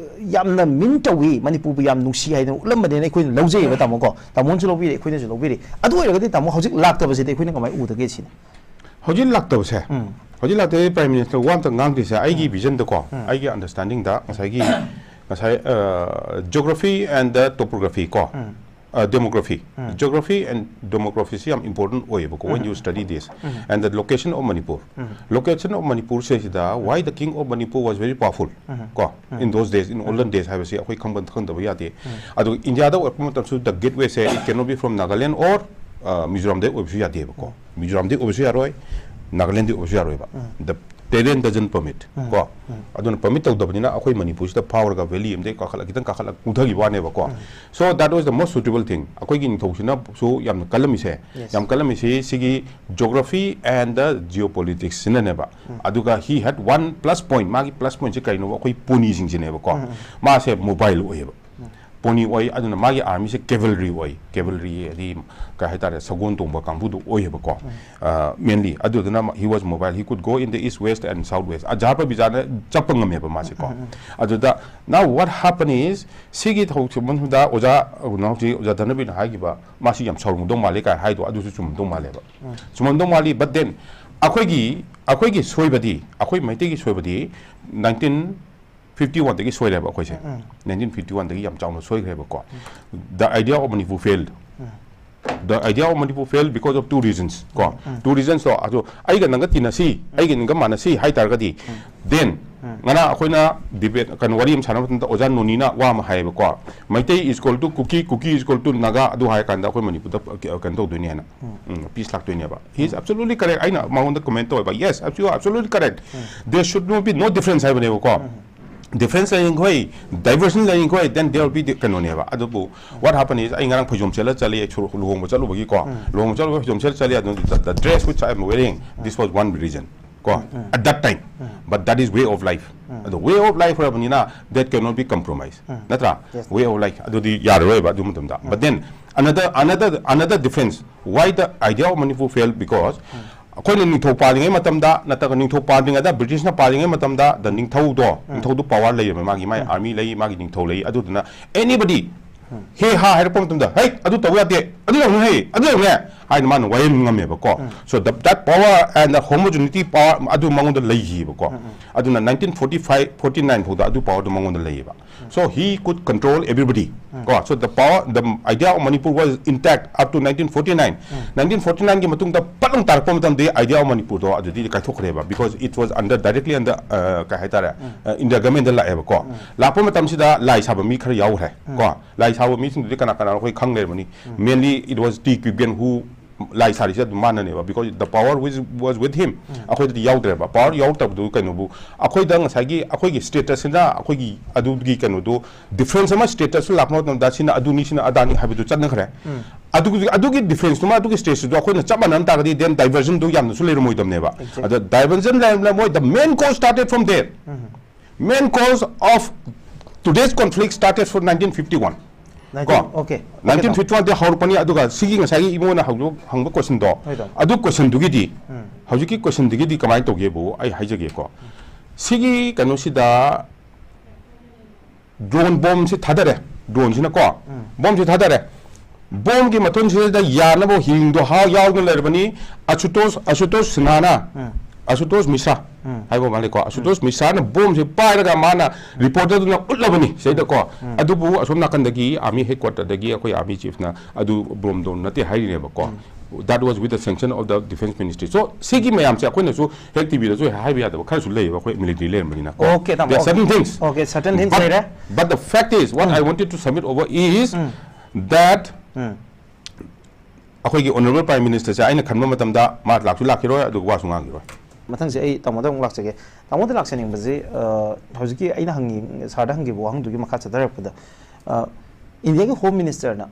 ꯌꯥꯝꯅ mean ꯇꯧꯏ, ꯃꯅꯤꯄꯨꯔꯕꯨ ꯌꯥꯝ ꯅꯨꯡꯁꯤ ꯍꯥꯏꯗꯅ ꯎꯠꯂꯝꯕꯅꯦꯅ ꯑꯩꯈꯣꯏꯅ ꯂꯧꯖꯩꯑꯕ, ꯇꯥꯃꯣ ꯀꯣ꯫ ꯇꯥꯃꯣꯅꯁꯨ ꯂꯧꯕꯤꯔꯦ, ꯑꯩꯈꯣꯏꯅꯁꯨ ꯂꯧꯕꯤꯔꯦ꯫ ꯑꯗꯨ ꯑꯣꯏꯔꯒꯗꯤ ꯇꯥꯃꯣ, ꯍꯧꯖꯤꯛ ꯂꯥꯛꯇꯕꯁꯤꯗꯤ ꯑꯩꯈꯣꯏꯅ ꯀꯃꯥꯏꯅ ꯎꯗꯒꯦ ꯁꯤꯅꯤ꯫ ꯍꯧꯖꯤꯛ ꯂꯥꯛꯇꯕꯁꯦ, ꯍꯧꯖꯤꯛ ꯂꯥꯛꯇꯕꯁꯦ Prime Minister ꯋꯥ ꯑꯝꯇ ꯉꯥꯡꯗ꯭ꯔꯤꯁꯦ, ꯑꯩꯒꯤ vision ꯗꯀꯣ, ꯑꯩꯒꯤ understanding ꯗ ꯉꯁꯥꯏꯒꯤ, ꯉꯁꯥꯏ, ꯑ, geography and the topography ꯀꯣ, ꯑ, demography, geography and demography ꯁꯤ ꯌꯥꯝ important ꯑꯣꯏꯌꯦꯕꯀꯣ, when you study this, and the location of Manipur, location of Manipur ꯁꯤꯗ why the king of Manipur was very powerful ꯀꯣ, in those days, in olden days ꯍꯥꯏꯕꯁꯤ ꯑꯩꯈꯣꯏ ꯈꯪꯕ, ꯈꯪꯗꯕ ꯌꯥꯗꯦ꯫ ꯑꯗꯨꯒ ꯏꯟꯗꯤꯌꯥꯗ ꯑꯣꯏꯔꯛꯄ ꯃꯇꯝꯁꯨ the gateway say, it cannot be from Nagaland or, ꯑ, ꯃꯤꯖꯣꯔꯥꯝꯗꯩ ꯑꯣꯏꯕꯁꯨ ꯌꯥꯗꯦꯕꯀꯣ, ꯃꯤꯖꯣꯔꯥꯝꯗꯩ ꯑꯣꯏꯕꯁꯨ ꯌꯥꯔꯣꯏ, ꯅꯥꯒꯥꯂꯦꯟꯗꯩ ꯑꯣꯏꯕꯁꯨ ꯌꯥꯔꯣꯏꯕ꯫ The terrain doesn't permit ꯀꯣ꯫ ꯑꯗꯨꯅ permit ꯇꯧꯗꯕꯅꯤꯅ ꯑꯩꯈꯣꯏ ꯃꯅꯤꯄꯨꯔꯁꯤꯗ ꯐꯥꯎꯔꯒ valley ꯑꯃꯗꯒꯤ ꯀꯥꯈꯠꯂ, ꯈꯤꯇꯪ ꯀꯥꯈꯠꯂꯒ ꯀꯨꯝꯊꯈꯤꯕ ꯋꯥꯅꯦꯕꯀꯣ꯫ So that was the most suitable thing꯫ ꯑꯩꯈꯣꯏꯒꯤ ꯅꯤꯡꯊꯧꯁꯤꯅꯁꯨ ꯌꯥꯝꯅ ꯀꯜꯂꯝꯃꯤꯁꯦ, Yes. ꯌꯥꯝ ꯀꯜꯂꯝꯃꯤꯁꯤ ꯁꯤꯒꯤ geography and the geopolitics ꯁꯤꯅꯅꯦꯕ꯫ ꯑꯗꯨꯒ he had one plus point, ꯃꯥꯒꯤ plus point ꯁꯤ ꯀꯔꯤꯅꯣꯕ? ꯑꯩꯈꯣꯏ ꯄꯣꯅꯤꯁꯤꯡꯁꯤꯅꯦꯕꯀꯣ꯫ ꯃꯥꯁꯦ mobile ꯑꯣꯏꯌꯦꯕ꯫ pony ꯑꯣꯏ, ꯑꯗꯨꯅ ꯃꯥꯒꯤ army ꯁꯦ cavalry ꯑꯣꯏ꯫ Cavalry ꯍꯥꯏꯗꯤ ꯀꯩ ꯍꯥꯏꯇꯥꯔꯦ, ꯁꯒꯣꯜ ꯇꯣꯡꯕ ꯀꯥꯡꯕꯨꯗꯨ ꯑꯣꯏꯌꯦꯕꯀꯣ꯫ Mainly ꯑꯗꯨꯗꯨꯅ he was mobile, he could go in the east, west and south west, ꯑꯖꯥꯔ ꯄꯕꯤꯖꯥꯅ ꯆꯠꯄ ꯉꯝꯃꯦꯕ ꯃꯥꯁꯦꯀꯣ꯫ ꯑꯗꯨꯗ now what happened is, ꯁꯤꯒꯤ ꯊꯧꯗꯣꯛꯁꯤ ꯃꯅꯨꯡꯗ ꯑꯣꯖꯥ, ꯀꯩꯅꯣ, ꯍꯧꯖꯤꯛ ꯑꯣꯖꯥ ꯙꯅꯕꯤꯔꯅ ꯍꯥꯏꯈꯤꯕ, ꯃꯥꯁꯤ ꯌꯥꯝ ꯁꯥꯎꯔꯝꯗꯧ ꯃꯥꯜꯂꯦ ꯀꯥꯏ ꯍꯥꯏꯗꯣ ꯑꯗꯨꯁꯨ ꯆꯨꯝꯃꯝꯗꯧ ꯃꯥꯜꯂꯦꯕ꯫ ꯆꯨꯝꯃꯝꯗꯧ ꯃꯥꯜꯂꯤ꯫ But then ꯑꯩꯈꯣꯏꯒꯤ, ꯑꯩꯈꯣꯏꯒꯤ ꯁꯣꯏꯕꯗꯤ, ꯑꯩꯈꯣꯏ ꯃꯩꯇꯩꯒꯤ ꯁꯣꯏꯕꯗꯤ nineteen fifty one ꯗꯒꯤ ꯁꯣꯏꯔꯦꯕ ꯑꯩꯈꯣꯏꯁꯦ꯫ Nineteen fifty one ꯗꯒꯤ ꯌꯥꯝ ꯆꯥꯎꯅ ꯁꯣꯏꯈ꯭ꯔꯦꯕꯀꯣ꯫ The idea of Manipur failed. The idea of Manipur failed because of two reasons ꯀꯣ꯫ Two reasons ꯇꯣ, ꯑꯗꯣ ꯑꯩꯒ ꯅꯪꯒ ꯇꯤꯟꯅꯁꯤ, ꯑꯩꯒ ꯅꯪꯒ ꯃꯥꯟꯅꯁꯤ ꯍꯥꯏꯇꯥꯔꯒꯗꯤ, then ꯉꯔꯥꯡ ꯑꯩꯈꯣꯏꯅ debate, ꯀꯩꯅꯣ, ꯋꯥꯔꯤ ꯑꯃ ꯁꯥꯟꯅꯕ ꯃꯇꯝꯗ ꯑꯣꯖꯥ ꯅꯣꯅꯤꯅ ꯋꯥ ꯑꯃ ꯍꯥꯏꯌꯦꯕꯀꯣ, "Meitei is equal to Kuki, Kuki is equal to Naga", ꯑꯗꯨ ꯍꯥꯏꯔꯀꯥꯟꯗ ꯑꯩꯈꯣꯏ ꯃꯅꯤꯄꯨꯔꯗ, ꯑ, ꯀꯩꯅꯣ ꯇꯧꯗꯣꯏꯅꯦꯅ, ꯎꯝ, peace ꯂꯥꯛꯇꯣꯏꯅꯦꯕ꯫ He is absolutely correct. ꯑꯩꯅ ꯃꯉꯣꯟꯗ comment ꯇꯧꯋꯦꯕ, "Yes, you are absolutely correct. There should not be no difference" ꯍꯥꯏꯕꯅꯦꯕꯀꯣ꯫ Difference ꯂꯩꯔꯤꯈꯣꯏ, diversion ꯂꯩꯔꯤꯈꯣꯏ, then there will be the ꯀꯩꯅꯣꯅꯦꯕ꯫ ꯑꯗꯨꯕꯨ what happened is, ꯑꯩ ꯉꯔꯥꯡ ꯐꯩꯖꯣꯝ ꯁꯦꯠꯂ ꯆꯠꯂꯤ, ꯑꯩ ꯁꯣꯔꯣꯛ, ꯂꯨꯍꯣꯡꯕ ꯆꯠꯂꯨꯕꯒꯤꯀꯣ, ꯂꯨꯍꯣꯡꯕ ꯆꯠꯂꯨꯕ ꯐꯩꯖꯣꯝ ꯁꯦꯠꯂ ꯆꯠꯂꯤ, ꯑꯗꯨ the, the dress which I am wearing, this was one reason ꯀꯣ, at that time, but that is way of life. ꯑꯗꯣ way of life ꯑꯣꯏꯔꯕꯅꯤꯅ that cannot be compromised, ꯅꯠꯇ꯭ꯔꯥ? Yes. Way of life ꯑꯗꯨꯗꯤ ꯌꯥꯔꯔꯣꯏꯕ ꯑꯗꯨ ꯃꯇꯝꯗ꯫ But then another, another, another difference, why the idea of Manipur failed? Because ꯑꯩꯈꯣꯏꯅ ꯅꯤꯡꯊꯧ ꯄꯥꯜꯂꯤꯉꯩ ꯃꯇꯝꯗ, ꯅꯠꯇ꯭ꯔꯒ ꯅꯤꯡꯊꯧ ꯄꯥꯟꯗ꯭ꯔꯤꯉꯩꯗ, ꯕ꯭ꯔꯤꯇꯤꯁꯅ ꯄꯥꯜꯂꯤꯉꯩ ꯃꯇꯝꯗ, the ꯅꯤꯡꯊꯧꯗꯣ, ꯅꯤꯡꯊꯧꯗꯣ power ꯂꯩꯔꯝꯃꯦ, ꯃꯥꯒꯤ, ꯃꯥꯒꯤ army ꯂꯩ, ꯃꯥꯒꯤ ꯅꯤꯡꯊꯧ ꯂꯩ꯫ ꯑꯗꯨꯗꯨꯅ anybody ꯍꯦ ꯍꯥ ꯍꯥꯏꯔꯛꯄ ꯃꯇꯝꯗ, "ꯍꯩ, ꯑꯗꯨ ꯇꯧ ꯌꯥꯗꯦ, ꯑꯗꯨ ꯇꯧꯅꯨ ꯍꯦ, ꯑꯗꯨ ꯇꯧꯅꯦ" ꯍꯥꯏꯅ ꯃꯥꯅ ꯋꯥꯌꯦꯟ ꯉꯝꯃꯦꯕꯀꯣ꯫ So the, that power and the homogeneity power ꯑꯗꯨ ꯃꯉꯣꯟꯗ ꯂꯩꯈꯤꯕꯀꯣ꯫ ꯑꯗꯨꯅ nineteen forty five forty nine ꯐꯥꯎꯗ ꯑꯗꯨ power ꯗꯨ ꯃꯉꯣꯟꯗ ꯂꯩꯌꯦꯕ꯫ So he could control everybody. ꯀꯣ, so the power, the idea of Manipur was intact up to nineteen forty nine. Nineteen forty nine ꯒꯤ ꯃꯇꯨꯡꯗ ꯄꯠ ꯂꯥꯎ ꯇꯥꯔꯛꯄ ꯃꯇꯝꯗ idea of Manipur ꯗꯣ ꯑꯗꯨꯗꯤ ꯀꯥꯏꯊꯣꯛꯈ꯭ꯔꯦꯕ, because it was under, directly under, ꯑ, ꯀꯩ ꯍꯥꯏꯇꯥꯔꯦ, ꯑ, India government ꯗ ꯂꯥꯛꯑꯦꯕꯀꯣ꯫ ꯂꯥꯛꯄ ꯃꯇꯝꯁꯤꯗ ꯂꯥꯏ ꯁꯥꯕ ꯃꯤ ꯈꯔ ꯌꯥꯎꯈ꯭ꯔꯦ ꯀꯣ꯫ ꯂꯥꯏ ꯁꯥꯕ ꯃꯤꯁꯤꯡꯗꯨꯗꯤ ꯀꯅꯥ ꯀꯅꯥꯅꯣ ꯑꯩꯈꯣꯏ ꯈꯪ ꯂꯩꯔꯕꯅꯤ꯫ Mainly it was T Kuiben who ꯂꯥꯏ ꯁꯥꯔꯤꯁꯦ ꯑꯗꯨꯝ ꯃꯥꯅꯅꯦꯕ, because the power which was with him ꯑꯩꯈꯣꯏꯗꯗꯤ ꯌꯥꯎꯗ꯭ꯔꯦꯕ꯫ Power ꯌꯥꯎꯔꯛꯇꯕꯗꯨ ꯀꯩꯅꯣꯕꯨ, ꯑꯩꯈꯣꯏꯗ ꯉꯁꯥꯏꯒꯤ ꯑꯩꯈꯣꯏꯒꯤ status ꯁꯤꯅ ꯑꯩꯈꯣꯏꯒꯤ ꯑꯗꯨꯒꯤ ꯀꯩꯅꯣꯗꯨ, difference ꯑꯃ status ꯁꯨ ꯂꯥꯛꯄ ꯃꯇꯝꯗ ꯁꯤꯅ ꯑꯗꯨꯅꯤ, ꯁꯤꯅ ꯑꯗꯥꯅꯤ ꯍꯥꯏꯕꯗꯨ ꯆꯠꯅꯈ꯭ꯔꯦ꯫ ꯑꯗꯨꯒꯤ, ꯑꯗꯨꯒꯤ difference ꯇꯨꯃ, ꯑꯗꯨꯒꯤ status ꯇꯨ ꯑꯩꯈꯣꯏꯅ ꯆꯞ ꯃꯥꯟꯅꯍꯟ ꯇꯥꯔꯒꯗꯤ then diversion ꯗꯨ ꯌꯥꯝꯅꯁꯨ ꯂꯩꯔꯝꯃꯣꯏꯗꯕꯅꯦꯕ꯫ Exactly. ꯑꯗ diversion ꯂꯩꯔꯝꯂ ꯃꯣꯏ, the main cause started from there. Main cause of Today's conflict started from nineteen fifty-one. nineteen, okay. Nineteen fifty ꯋꯥꯟꯗ ꯍꯧꯔꯛꯄꯅꯤ꯫ ꯑꯗꯨꯒ ꯁꯤꯒꯤ ꯉꯁꯥꯏꯒꯤ ꯏꯃꯣꯅ ꯍꯧꯖꯤꯛ ꯍꯪꯕ ꯀꯣꯏꯁꯟꯗꯣ, ꯍꯣꯏ, ꯇꯥꯃꯣ꯫ ꯑꯗꯨ ꯀꯣꯏꯁꯟꯗꯨꯒꯤꯗꯤ, ꯎꯝ꯫ ꯍꯧꯖꯤꯛꯀꯤ ꯀꯣꯏꯁꯟꯗꯨꯒꯤꯗꯤ ꯀꯃꯥꯏꯅ ꯇꯧꯒꯦꯕꯨ ꯑꯩ ꯍꯥꯏꯖꯒꯦꯀꯣ꯫ ꯁꯤꯒꯤ ꯀꯩꯅꯣꯁꯤꯗ ꯗ꯭ꯔꯣꯟ ꯕꯣꯝꯁꯤ ꯊꯥꯗꯔꯦ, ꯗ꯭ꯔꯣꯟꯁꯤꯅꯀꯣ, ꯎꯝ꯫ ꯕꯣꯝꯁꯤ ꯊꯥꯗꯔꯦ꯫ ꯕꯣꯝꯒꯤ ꯃꯊꯣꯟꯁꯤꯗ ꯌꯥꯅꯕ ꯍꯤꯡꯗꯣ ꯍꯥ ꯌꯥꯎꯗꯨꯅ ꯂꯩꯔꯕꯅꯤ꯫ ꯑꯁꯨꯇꯣꯁ, ꯑꯁꯨꯇꯣꯁ ꯁꯤꯟꯍꯥꯅ, ꯎꯝ꯫ ꯑꯁꯨꯇꯣꯁ ꯃꯤꯁ꯭ꯔꯥ ꯎꯝ꯫ ꯍꯥꯏꯕ ꯃꯥꯜꯂꯦꯀꯣ, ꯑꯁꯨꯇꯣꯁ ꯃꯤꯁ꯭ꯔꯥꯅ ꯕꯣꯝꯁꯦ ꯄꯥꯏꯔꯒ ꯃꯥꯅ ꯔꯤꯄꯣꯔꯇꯔꯗꯨꯅ ꯎꯠꯂꯕꯅꯤ ꯁꯤꯗꯩꯗꯀꯣ꯫ ꯎꯝ꯫ ꯑꯗꯨꯕꯨ ꯑꯁꯣꯝ ꯅꯥꯀꯟꯗꯒꯤ ꯑꯥꯔꯃꯤ ꯍꯦꯗ ꯀ꯭ꯋꯥꯇꯔꯗꯒꯤ ꯑꯩꯈꯣꯏ ꯑꯥꯔꯃꯤ ꯆꯤꯐꯅ ꯑꯗꯨ ꯕꯣꯝ ꯗ꯭ꯔꯣꯟ ꯅꯠꯇꯦ ꯍꯥꯏꯔꯤꯅꯦꯕꯀꯣ꯫ That was with the sanction of the defense ministry. So ꯁꯤꯒꯤ ꯃꯌꯥꯝꯁꯦ ꯑꯩꯈꯣꯏꯅꯁꯨ ꯍꯦꯛ ꯇꯤꯚꯤꯗꯁꯨ ꯍꯦꯛ ꯍꯥꯏꯕ ꯌꯥꯗꯕ ꯈꯔꯁꯨ ꯂꯩꯌꯦꯕ, ꯑꯩꯈꯣꯏ ꯃꯤꯂꯤꯇꯔꯤ ꯂꯩꯔꯝꯕꯅꯤꯅ ꯀꯣ꯫ Okay, ꯇꯥꯃꯣ, There are certain okay. Things. Okay, certain things But, ꯂꯩꯔꯦ꯫ But the fact is, what I wanted to submit over is um. That ꯎꯝ꯫ ꯑꯩꯈꯣꯏꯒꯤ Honourable Prime Ministerꯁꯦ ꯑꯩꯅ ꯈꯟꯕ ꯃꯇꯝꯗ ꯃꯥ ꯂꯥꯛꯁꯨ ꯂꯥꯛꯈꯤꯔꯣꯏ, ꯑꯗꯨꯒ ꯋꯥꯁꯨ ꯉꯥꯡꯈꯤꯔꯣꯏ꯫ ꯃꯊꯪꯁꯦ ꯑꯩ ꯇꯥꯃꯣꯗ ꯑꯃꯨꯛ ꯂꯥꯛꯆꯒꯦ꯫ ꯇꯥꯃꯣꯗ ꯂꯥꯛꯆꯅꯤꯡꯕꯁꯤ, ꯑ, ꯍꯧꯖꯤꯛꯀꯤ ꯑꯩꯅ ꯍꯪꯉꯤ, ꯁꯥꯔꯗ ꯍꯪꯈꯤꯕ ꯋꯥꯍꯪꯗꯨꯒꯤ ꯃꯈꯥ ꯆꯠꯊꯔꯛꯄꯗ, ꯑ, ꯏꯟꯗꯤꯌꯥꯒꯤ ꯍꯣꯝ ꯃꯤꯅꯤꯁꯇꯔꯅ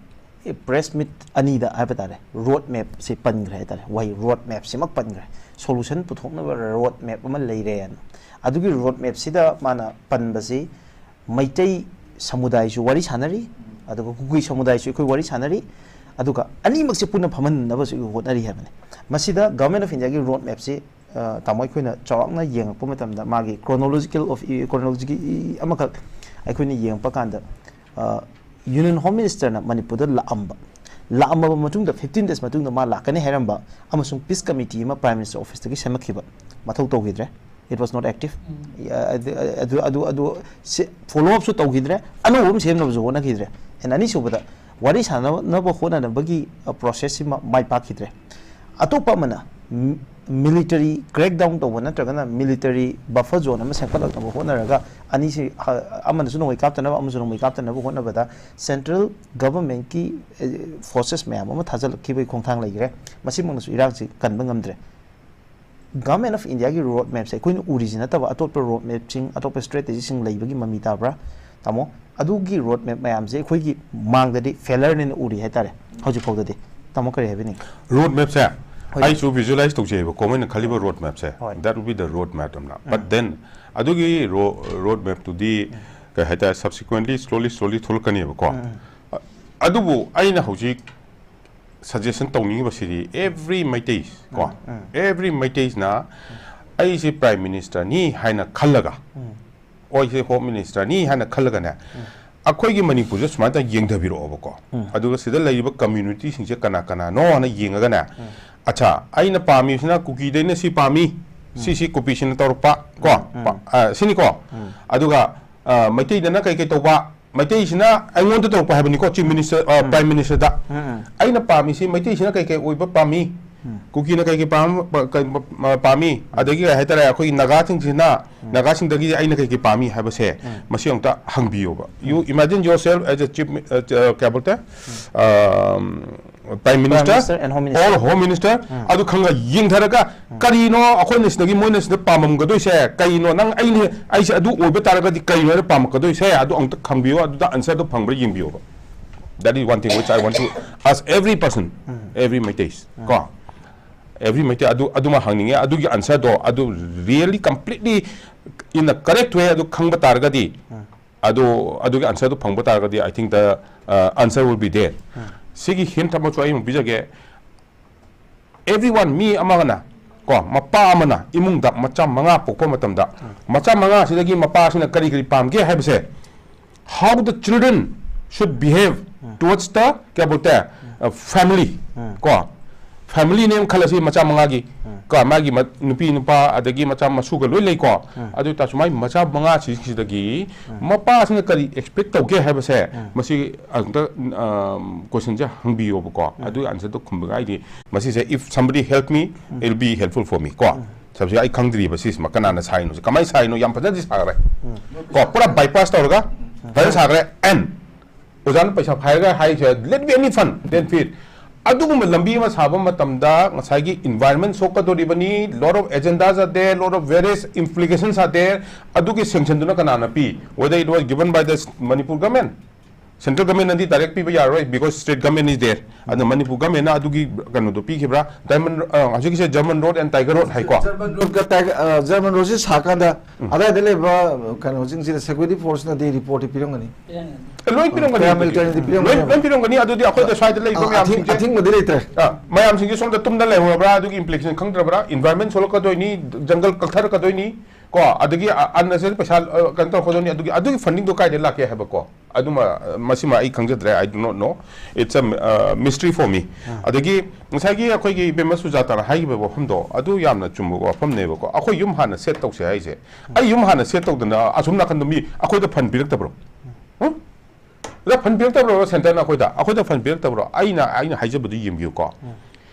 ꯄ꯭ꯔꯦꯁ ꯃꯤꯠ ꯑꯅꯤꯗ ꯍꯥꯏꯕ ꯇꯥꯔꯦ, ꯔꯣꯗ ꯃꯦꯞꯁꯦ ꯄꯟꯈ꯭ꯔꯦ ꯍꯥꯏ ꯇꯥꯔꯦ꯫ ꯋꯥꯍꯩ ꯔꯣꯗ ꯃꯦꯞꯁꯤꯃꯛ ꯄꯟꯈ꯭ꯔꯦ꯫ ꯁꯣꯂꯨꯁꯟ ꯄꯨꯊꯣꯛꯅꯕ ꯔꯣꯗ ꯃꯦꯞ ꯑꯃ ꯂꯩꯔꯦꯅ꯫ ꯑꯗꯨꯒꯤ ꯔꯣꯗ ꯃꯦꯞꯁꯤꯗ ꯃꯥꯅ ꯄꯟꯕꯁꯤ ꯃꯩꯇꯩ ꯁꯃꯨꯗꯥꯏꯁꯨ ꯋꯥꯔꯤ ꯁꯥꯟꯅꯔꯤ, ꯑꯗꯨꯒ ꯀꯨꯀꯤ ꯁꯃꯨꯗꯥꯏꯁꯨ ꯑꯩꯈꯣꯏ ꯋꯥꯔꯤ ꯁꯥꯟꯅꯔꯤ, ꯑꯗꯨꯒ ꯑꯅꯤꯃꯛꯁꯦ ꯄꯨꯟꯅ ꯐꯝꯍꯟꯅꯕꯁꯨ ꯑꯩꯈꯣꯏ ꯍꯣꯠꯅꯔꯤ ꯍꯥꯏꯕꯅꯤ꯫ ꯃꯁꯤꯗ Government of Indiaꯒꯤ ꯔꯣꯗ ꯃꯦꯞꯁꯤ, ꯑ, ꯇꯥꯃꯣ, ꯑꯩꯈꯣꯏꯅ ꯆꯥꯎꯔꯥꯛꯅ ꯌꯦꯡꯉꯛꯄ ꯃꯇꯝꯗ ꯃꯥꯒꯤ chronological of, chronology ꯑꯃꯈꯛ ꯑꯩꯈꯣꯏꯅ ꯌꯦꯡꯉꯛꯄ ꯀꯥꯟꯗ, ꯑ, Union Home Ministerꯅ ꯃꯅꯤꯄꯨꯔꯗ ꯂꯥꯛꯑꯝꯕ, ꯂꯥꯛꯑꯝꯃꯕ ꯃꯇꯨꯡꯗ fifteen days ꯃꯇꯨꯡꯗ ꯃꯥ ꯂꯥꯛꯀꯅꯤ ꯍꯥꯏꯔꯝꯕ ꯑꯃꯁꯨꯡ peace committee ꯑꯃ Prime Minister officeꯇꯒꯤ ꯁꯦꯝꯃꯛꯈꯤꯕ ꯃꯊꯧ ꯇꯧꯈꯤꯗ꯭ꯔꯦ꯫ It was not active. ꯑ, ꯑꯗꯨ, ꯑꯗꯨ, ꯑꯗꯨ, ꯑꯗꯨ ꯁꯤ follow upꯁꯨ ꯇꯧꯈꯤꯗ꯭ꯔꯦ, ꯑꯅꯧꯕ ꯑꯃ ꯁꯦꯝꯅꯕꯁꯨ ꯍꯣꯠꯅꯈꯤꯗ꯭ꯔꯦ꯫ And ꯑꯅꯤꯁꯨꯕꯗ, ꯋꯥꯔꯤ ꯁꯥꯟꯅꯅꯕ ꯍꯣꯠꯅꯅꯕꯒꯤ, ꯑ, processꯁꯤ ꯃ-, ꯃꯥꯏ ꯄꯥꯛꯈꯤꯗ꯭ꯔꯦ꯫ ꯑꯇꯣꯞꯄ ꯑꯃꯅ, ꯃꯤ-, military crackdown ꯇꯧꯕ ꯅꯠꯇ꯭ꯔꯒꯅ military buffer zone ꯑꯃ ꯁꯦꯝꯒꯠꯂꯛꯅꯕ ꯍꯣꯠꯅꯔꯒ ꯑꯅꯤꯁꯤ, ꯍ-, ꯑꯃꯅꯁꯨ ꯅꯣꯡꯃꯩ ꯀꯥꯞꯇꯅꯕ, ꯑꯃꯁꯨ ꯅꯣꯡꯃꯩ ꯀꯥꯞꯇꯅꯕ ꯍꯣꯠꯅꯕꯗ central governmentꯀꯤ, ꯑ, forces ꯃꯌꯥꯝ ꯑꯃ ꯊꯥꯖꯤꯜꯂꯛꯈꯤꯕꯒꯤ ꯈꯣꯡꯊꯥꯡ ꯂꯩꯈ꯭ꯔꯦ꯫ ꯃꯁꯤꯃꯛꯅꯁꯨ ꯏꯔꯥꯡꯁꯤ ꯀꯟꯕ ꯉꯝꯗ꯭ꯔꯦ꯫ Government of Indiaꯒꯤ road mapꯁꯦ ꯑꯩꯈꯣꯏꯅ ꯎꯔꯤꯁꯤ ꯅꯠꯇꯕ ꯑꯇꯣꯞꯄ road mapꯁꯤꯡ, ꯑꯇꯣꯞꯄ strategyꯁꯤꯡ ꯂꯩꯕꯒꯤ ꯃꯃꯤ ꯇꯥꯕ꯭ꯔꯥ, ꯇꯥꯃꯣ? ꯑꯗꯨꯒꯤ road map ꯃꯌꯥꯝꯁꯦ ꯑꯩꯈꯣꯏꯒꯤ ꯃꯥꯡꯗꯗꯤ failureꯅꯦꯅ ꯎꯔꯤ ꯍꯥꯏꯇꯥꯔꯦ, ꯍꯧꯖꯤꯛ ꯐꯥꯎꯗꯗꯤ꯫ ꯇꯥꯃꯣ, ꯀꯔꯤ ꯍꯥꯏꯕꯤꯅꯤꯡꯉꯤ? Road mapꯁꯦ ꯍꯣꯏ꯫ ꯑꯩꯁꯨ visualize ꯇꯧꯖꯩꯑꯕꯀꯣ, ꯃꯣꯏꯅ ꯈꯜꯂꯤꯕ road mapꯁꯦ, ꯍꯣꯏ꯫ That would be the road map ꯑꯃꯅ꯫ But then ꯑꯗꯨꯒꯤ ro-, road mapꯇꯨꯗꯤ ꯀꯩ ꯍꯥꯏꯇꯥꯔꯦ, subsequently slowly slowly ꯊꯣꯛꯂꯛꯀꯅꯦꯕꯀꯣ꯫ ꯑꯗꯨꯕꯨ ꯑꯩꯅ ꯍꯧꯖꯤꯛ suggestion ꯇꯧꯅꯤꯡꯉꯤꯕꯁꯤꯗꯤ every ꯃꯩꯇꯩ ꯀꯣ, every ꯃꯩꯇꯩꯁꯤꯅ ꯑꯩꯁꯦ Prime Ministerꯅꯤ ꯍꯥꯏꯅ ꯈꯜꯂꯒ, ꯑꯩꯁꯦ Home Ministerꯅꯤ ꯍꯥꯏꯅ ꯈꯜꯂꯒꯅꯦ, ꯑꯩꯈꯣꯏꯒꯤ ꯃꯅꯤꯄꯨꯔꯁꯦ ꯁꯨꯃꯥꯏꯅ ꯇꯧꯔ ꯌꯦꯡꯊꯕꯤꯔꯛꯑꯣꯕꯀꯣ꯫ ꯑꯗꯨꯒ ꯁꯤꯗ ꯂꯩꯔꯤꯕ communityꯁꯤꯡꯁꯦ ꯀꯅꯥ ꯀꯅꯥꯅꯣ ꯍꯥꯏꯅ ꯌꯦꯡꯉꯒꯅꯦ, ꯑꯠꯆꯥ, ꯑꯩꯅ ꯄꯥꯝꯃꯤꯁꯤꯅ ꯀꯨꯀꯤꯗꯩꯅ ꯁꯤ ꯄꯥꯝꯃꯤ, ꯁꯤꯁꯤ ꯀꯨꯀꯤꯁꯤꯅ ꯇꯧꯔꯛꯄ ꯀꯣ, ꯄꯥ-, ꯑ, ꯁꯤꯅꯤꯀꯣ꯫ ꯑꯗꯨꯒ ꯑ, ꯃꯩꯇꯩꯗꯅ ꯀꯩ ꯀꯩ ꯇꯧꯕ? ꯃꯩꯇꯩꯁꯤꯅ ꯑꯩꯉꯣꯟꯗ ꯇꯧꯔꯛꯄ ꯍꯥꯏꯕꯅꯤꯀꯣ, Chief Minister, ꯑ, Prime Ministerꯗ꯫ ꯑꯩꯅ ꯄꯥꯝꯃꯤꯁꯤ ꯃꯩꯇꯩꯁꯤꯅ ꯀꯩ ꯀꯩ ꯑꯣꯏꯕ ꯄꯥꯝꯃꯤ? ꯀꯨꯀꯤꯅ ꯀꯩ ꯀꯩ ꯄꯥꯝ-, ꯄ-, ꯀꯩ, ꯑ, ꯄꯥꯝꯃꯤ? ꯑꯗꯒꯤ ꯀꯩ ꯍꯥꯏꯇꯥꯔꯦ, ꯑꯩꯈꯣꯏꯒꯤ ꯅꯥꯒꯥꯁꯤꯡꯁꯤꯅ, ꯅꯥꯒꯥꯁꯤꯡꯗꯒꯤ ꯑꯩꯅ ꯀꯩ ꯀꯩ ꯄꯥꯝꯃꯤ ꯍꯥꯏꯕꯁꯦ, ꯃꯁꯤ ꯑꯃꯨꯛꯇ ꯍꯪꯕꯤꯌꯣꯕ꯫ You imagine yourself as a chief mi-, ꯑ, ꯑ, ꯀꯩ ꯍꯥꯏꯕ ꯇꯥꯏ? ꯑ, Prime Minister Minister and Home Minister. Or Home Minister, ꯑꯗꯨ ꯈꯪꯉ ꯌꯦꯡꯊꯔꯒ, ꯀꯔꯤꯅꯣ ꯑꯩꯈꯣꯏꯅ ꯁꯤꯗꯒꯤ ꯃꯣꯏꯅ ꯁꯤꯗ ꯄꯥꯝꯃꯝꯒꯗꯣꯏꯁꯦ? ꯀꯩꯅꯣ ꯅꯪ ꯑꯩꯅ, ꯑꯩꯁꯦ ꯑꯗꯨ ꯑꯣꯏꯕ ꯇꯥꯔꯒꯗꯤ ꯀꯩꯅꯣ ꯑꯩꯅ ꯄꯥꯝꯃꯛꯀꯗꯣꯏꯁꯦ? ꯑꯗꯨ ꯑꯃꯨꯛꯇ ꯈꯪꯕꯤꯌꯣ, ꯑꯗꯨꯗ answerꯗꯣ ꯐꯪꯕ꯭ꯔꯥ ꯌꯦꯡꯕꯤꯌꯣꯕ꯫ That is one thing which I want to ask every person, every Meitei ꯀꯣ, every ꯃꯩꯇꯩ ꯑꯗꯨ, ꯑꯗꯨꯃ ꯍꯪꯅꯤꯡꯉꯦ꯫ ꯑꯗꯨꯒꯤ answerꯗꯣ ꯑꯗꯨ really completely in a correct way ꯑꯗꯨ ꯈꯪꯕ ꯇꯥꯔꯒꯗꯤ, ꯑꯗꯨ, ꯑꯗꯨꯒꯤ answerꯗꯨ ꯐꯪꯕ ꯇꯥꯔꯒꯗꯤ, I think the, uh, answer will be there. ꯁꯤꯒꯤ hint ꯑꯃꯁꯨ ꯑꯩ ꯑꯃꯨꯛ ꯄꯤꯖꯒꯦ꯫ Everyone, ꯃꯤ ꯑꯃꯒꯅ, ꯀꯣ, ꯃꯄꯥ ꯑꯃꯅ ꯏꯃꯨꯡꯗ ꯃꯆꯥ ꯃꯉꯥ ꯄꯣꯛꯄ ꯃꯇꯝꯗ, ꯃꯆꯥ ꯃꯉꯥꯁꯤꯗꯒꯤ ꯃꯄꯥꯁꯤꯅ ꯀꯔꯤ ꯀꯔꯤ ꯄꯥꯝꯒꯦ ꯍꯥꯏꯕꯁꯦ, how the children should behave towards the, ꯀꯩ ꯍꯥꯏꯕ ꯇꯥꯏ, uh, family, ꯀꯣ, family ꯅꯦꯝ ꯈꯜꯂꯁꯤ, ꯃꯆꯥ ꯃꯉꯥꯒꯤ, ꯀꯣ, ꯃꯥꯒꯤ ꯃ-, ꯅꯨꯄꯤ ꯅꯨꯄꯥ ꯑꯗꯒꯤ ꯃꯆꯥ ꯃꯁꯨꯒ ꯂꯣꯏ ꯂꯩꯀꯣ꯫ ꯑꯗꯨ ꯑꯣꯏꯇꯥꯔꯁꯨ ꯃꯥꯒꯤ ꯃꯆꯥ ꯃꯉꯥꯁꯤꯗꯒꯤ ꯃꯄꯥꯁꯤꯅ ꯀꯔꯤ expect ꯇꯧꯒꯦ ꯍꯥꯏꯕꯁꯦ, ꯃꯁꯤ ꯑꯝꯇ, ꯑꯝ, questionꯁꯦ ꯍꯪꯕꯤꯌꯣꯕꯀꯣ꯫ ꯑꯗꯨꯒꯤ answerꯗꯣ ꯈꯨꯝꯕꯒ ꯑꯩꯗꯤ ꯃꯁꯤꯁꯦ, if somebody help me, it'll be helpful for me ꯀꯣ꯫ ꯁꯕꯁꯦ ꯑꯩ ꯈꯪꯗ꯭ꯔꯤꯕ ꯁꯤꯁꯤꯃ ꯀꯅꯥꯅ ꯁꯥꯏꯅꯣꯁꯦ, ꯀꯃꯥꯏꯅ ꯁꯥꯏꯅꯣ? ꯌꯥꯝ ꯐꯖꯅꯗꯤ ꯁꯥꯈ꯭ꯔꯦ ꯀꯣ, ꯄꯨꯔꯥ bypass ꯇꯧꯔꯒ ꯐꯖꯅ ꯁꯥꯈ꯭ꯔꯦ꯫ And ꯑꯣꯖꯥꯅ ꯄꯩꯁꯥ ꯐꯥꯏꯔꯒ ꯍꯥꯏꯁꯦ, "Let be any fund, then feed." ꯑꯗꯨꯒꯨꯝꯕ ꯂꯝꯕꯤ ꯑꯃ ꯁꯥꯕ ꯃꯇꯝꯗ ꯉꯁꯥꯏꯒꯤ environment ꯁꯣꯛꯀꯗꯧꯔꯤꯕꯅꯤ, lot of agendas are there, lot of various implications are there꯫ ꯑꯗꯨꯒꯤ sanctionꯗꯨꯅ ꯀꯅꯥꯅ ꯄꯤ? Whether it was given by the Manipur government, Central government ꯅꯗꯤ direct ꯄꯤꯕ ꯌꯥꯔꯔꯣꯏ, because state government is there. ꯑꯗꯨꯅ ꯃꯅꯤꯄꯨꯔ government ꯅ ꯑꯗꯨꯒꯤ ꯀꯩꯅꯣꯗꯣ ꯄꯤꯈꯤꯕ꯭ꯔꯥ? Diamond, ꯑ, ꯍꯧꯖꯤꯛꯀꯤꯁꯦ German Road and Tiger Road ꯍꯥꯏꯀꯣ? German Road ꯀ Tiger, ꯑ, German Road ꯁꯤ ꯁꯥꯀꯥꯟꯗ ꯑꯗꯥꯏꯗ ꯂꯩꯕ ꯀꯩꯅꯣꯁꯤꯡꯁꯤꯗ security force ꯅꯗꯤ report ꯇꯤ ꯄꯤꯔꯝꯒꯅꯤ꯫ ꯑꯦ, ꯂꯣꯏ ꯄꯤꯔꯝꯒꯅꯤ ꯑꯗꯨꯗꯤ꯫ Paramilitary ꯗꯤ ꯄꯤꯔꯝꯒꯅꯤ꯫ ꯂꯣꯏ, ꯂꯣꯏ ꯄꯤꯔꯝꯒꯅꯤ꯫ ꯑꯗꯨꯗꯤ ꯑꯩꯈꯣꯏꯗ ꯁ꯭ꯋꯥꯏꯗ ꯂꯩꯕ ꯑ, ꯑꯊꯤꯡ-, ꯃꯌꯥꯝꯁꯤꯡꯁꯦ, ꯑꯊꯤꯡꯕꯗꯤ ꯂꯩꯇ꯭ꯔꯦ꯫ ꯑ, ꯃꯌꯥꯝꯁꯤꯡꯁꯦ ꯁꯣꯝꯗ ꯇꯨꯝꯗ ꯂꯩꯍꯧꯔꯕ꯭ꯔꯥ? ꯑꯗꯨꯒꯤ implication ꯈꯪꯗ꯭ꯔꯕ꯭ꯔꯥ? Environment ꯁꯣꯛꯂꯛꯀꯗꯣꯏꯅꯤ, jungle ꯀꯛꯊꯔꯛꯀꯗꯣꯏꯅꯤ ꯀꯣ, ꯑꯗꯒꯤ, ꯑ, unnecessary ꯄꯩꯁꯥ, ꯑ, ꯀꯩꯅꯣ ꯇꯧꯔꯛꯀꯗꯣꯏꯅꯤ꯫ ꯑꯗꯨꯒꯤ, ꯑꯗꯨꯒꯤ funding ꯗꯣ ꯀꯥꯏꯗ ꯂꯥꯛꯀꯦ ꯍꯥꯏꯕꯀꯣ? ꯑꯗꯨꯃ, ꯑ, ꯃꯁꯤꯃ ꯑꯩ ꯈꯪꯖꯗ꯭ꯔꯦ, I do not know, it's a, uh, mystery for me. ꯑꯗꯒꯤ ꯉꯁꯥꯏꯒꯤ ꯑꯩꯈꯣꯏꯒꯤ ꯏꯕꯦꯝꯃ ꯁꯨꯖꯥꯇꯥꯅ ꯍꯥꯏꯈꯤꯕ ꯋꯥꯐꯝꯗꯣ, ꯑꯗꯨ ꯌꯥꯝꯅ ꯆꯨꯝꯕ ꯋꯥꯐꯝꯅꯦꯕꯀꯣ꯫ ꯑꯩꯈꯣꯏ ꯌꯨꯝ ꯍꯥꯟꯅ set ꯇꯧꯁꯦ ꯍꯥꯏꯁꯦ, ꯑꯩ ꯌꯨꯝ ꯍꯥꯟꯅ set ꯇꯧꯗꯅ ꯑꯁꯣꯝ ꯅꯥꯀꯟꯗ ꯃꯤ ꯑꯩꯈꯣꯏꯗ fund ꯄꯤꯔꯛꯇꯕ꯭ꯔꯣ? ꯎꯝ? ꯑꯗ fund ꯄꯤꯔꯛꯇꯕ꯭ꯔꯣ? Centre ꯅ ꯑꯩꯈꯣꯏꯗ, ꯑꯩꯈꯣꯏꯗ fund ꯄꯤꯔꯛꯇꯕ꯭ꯔꯣ? ꯑꯩꯅ, ꯑꯩꯅ ꯍꯥꯏꯖꯕꯗꯨ ꯌꯦꯡꯕꯤꯌꯨꯀꯣ꯫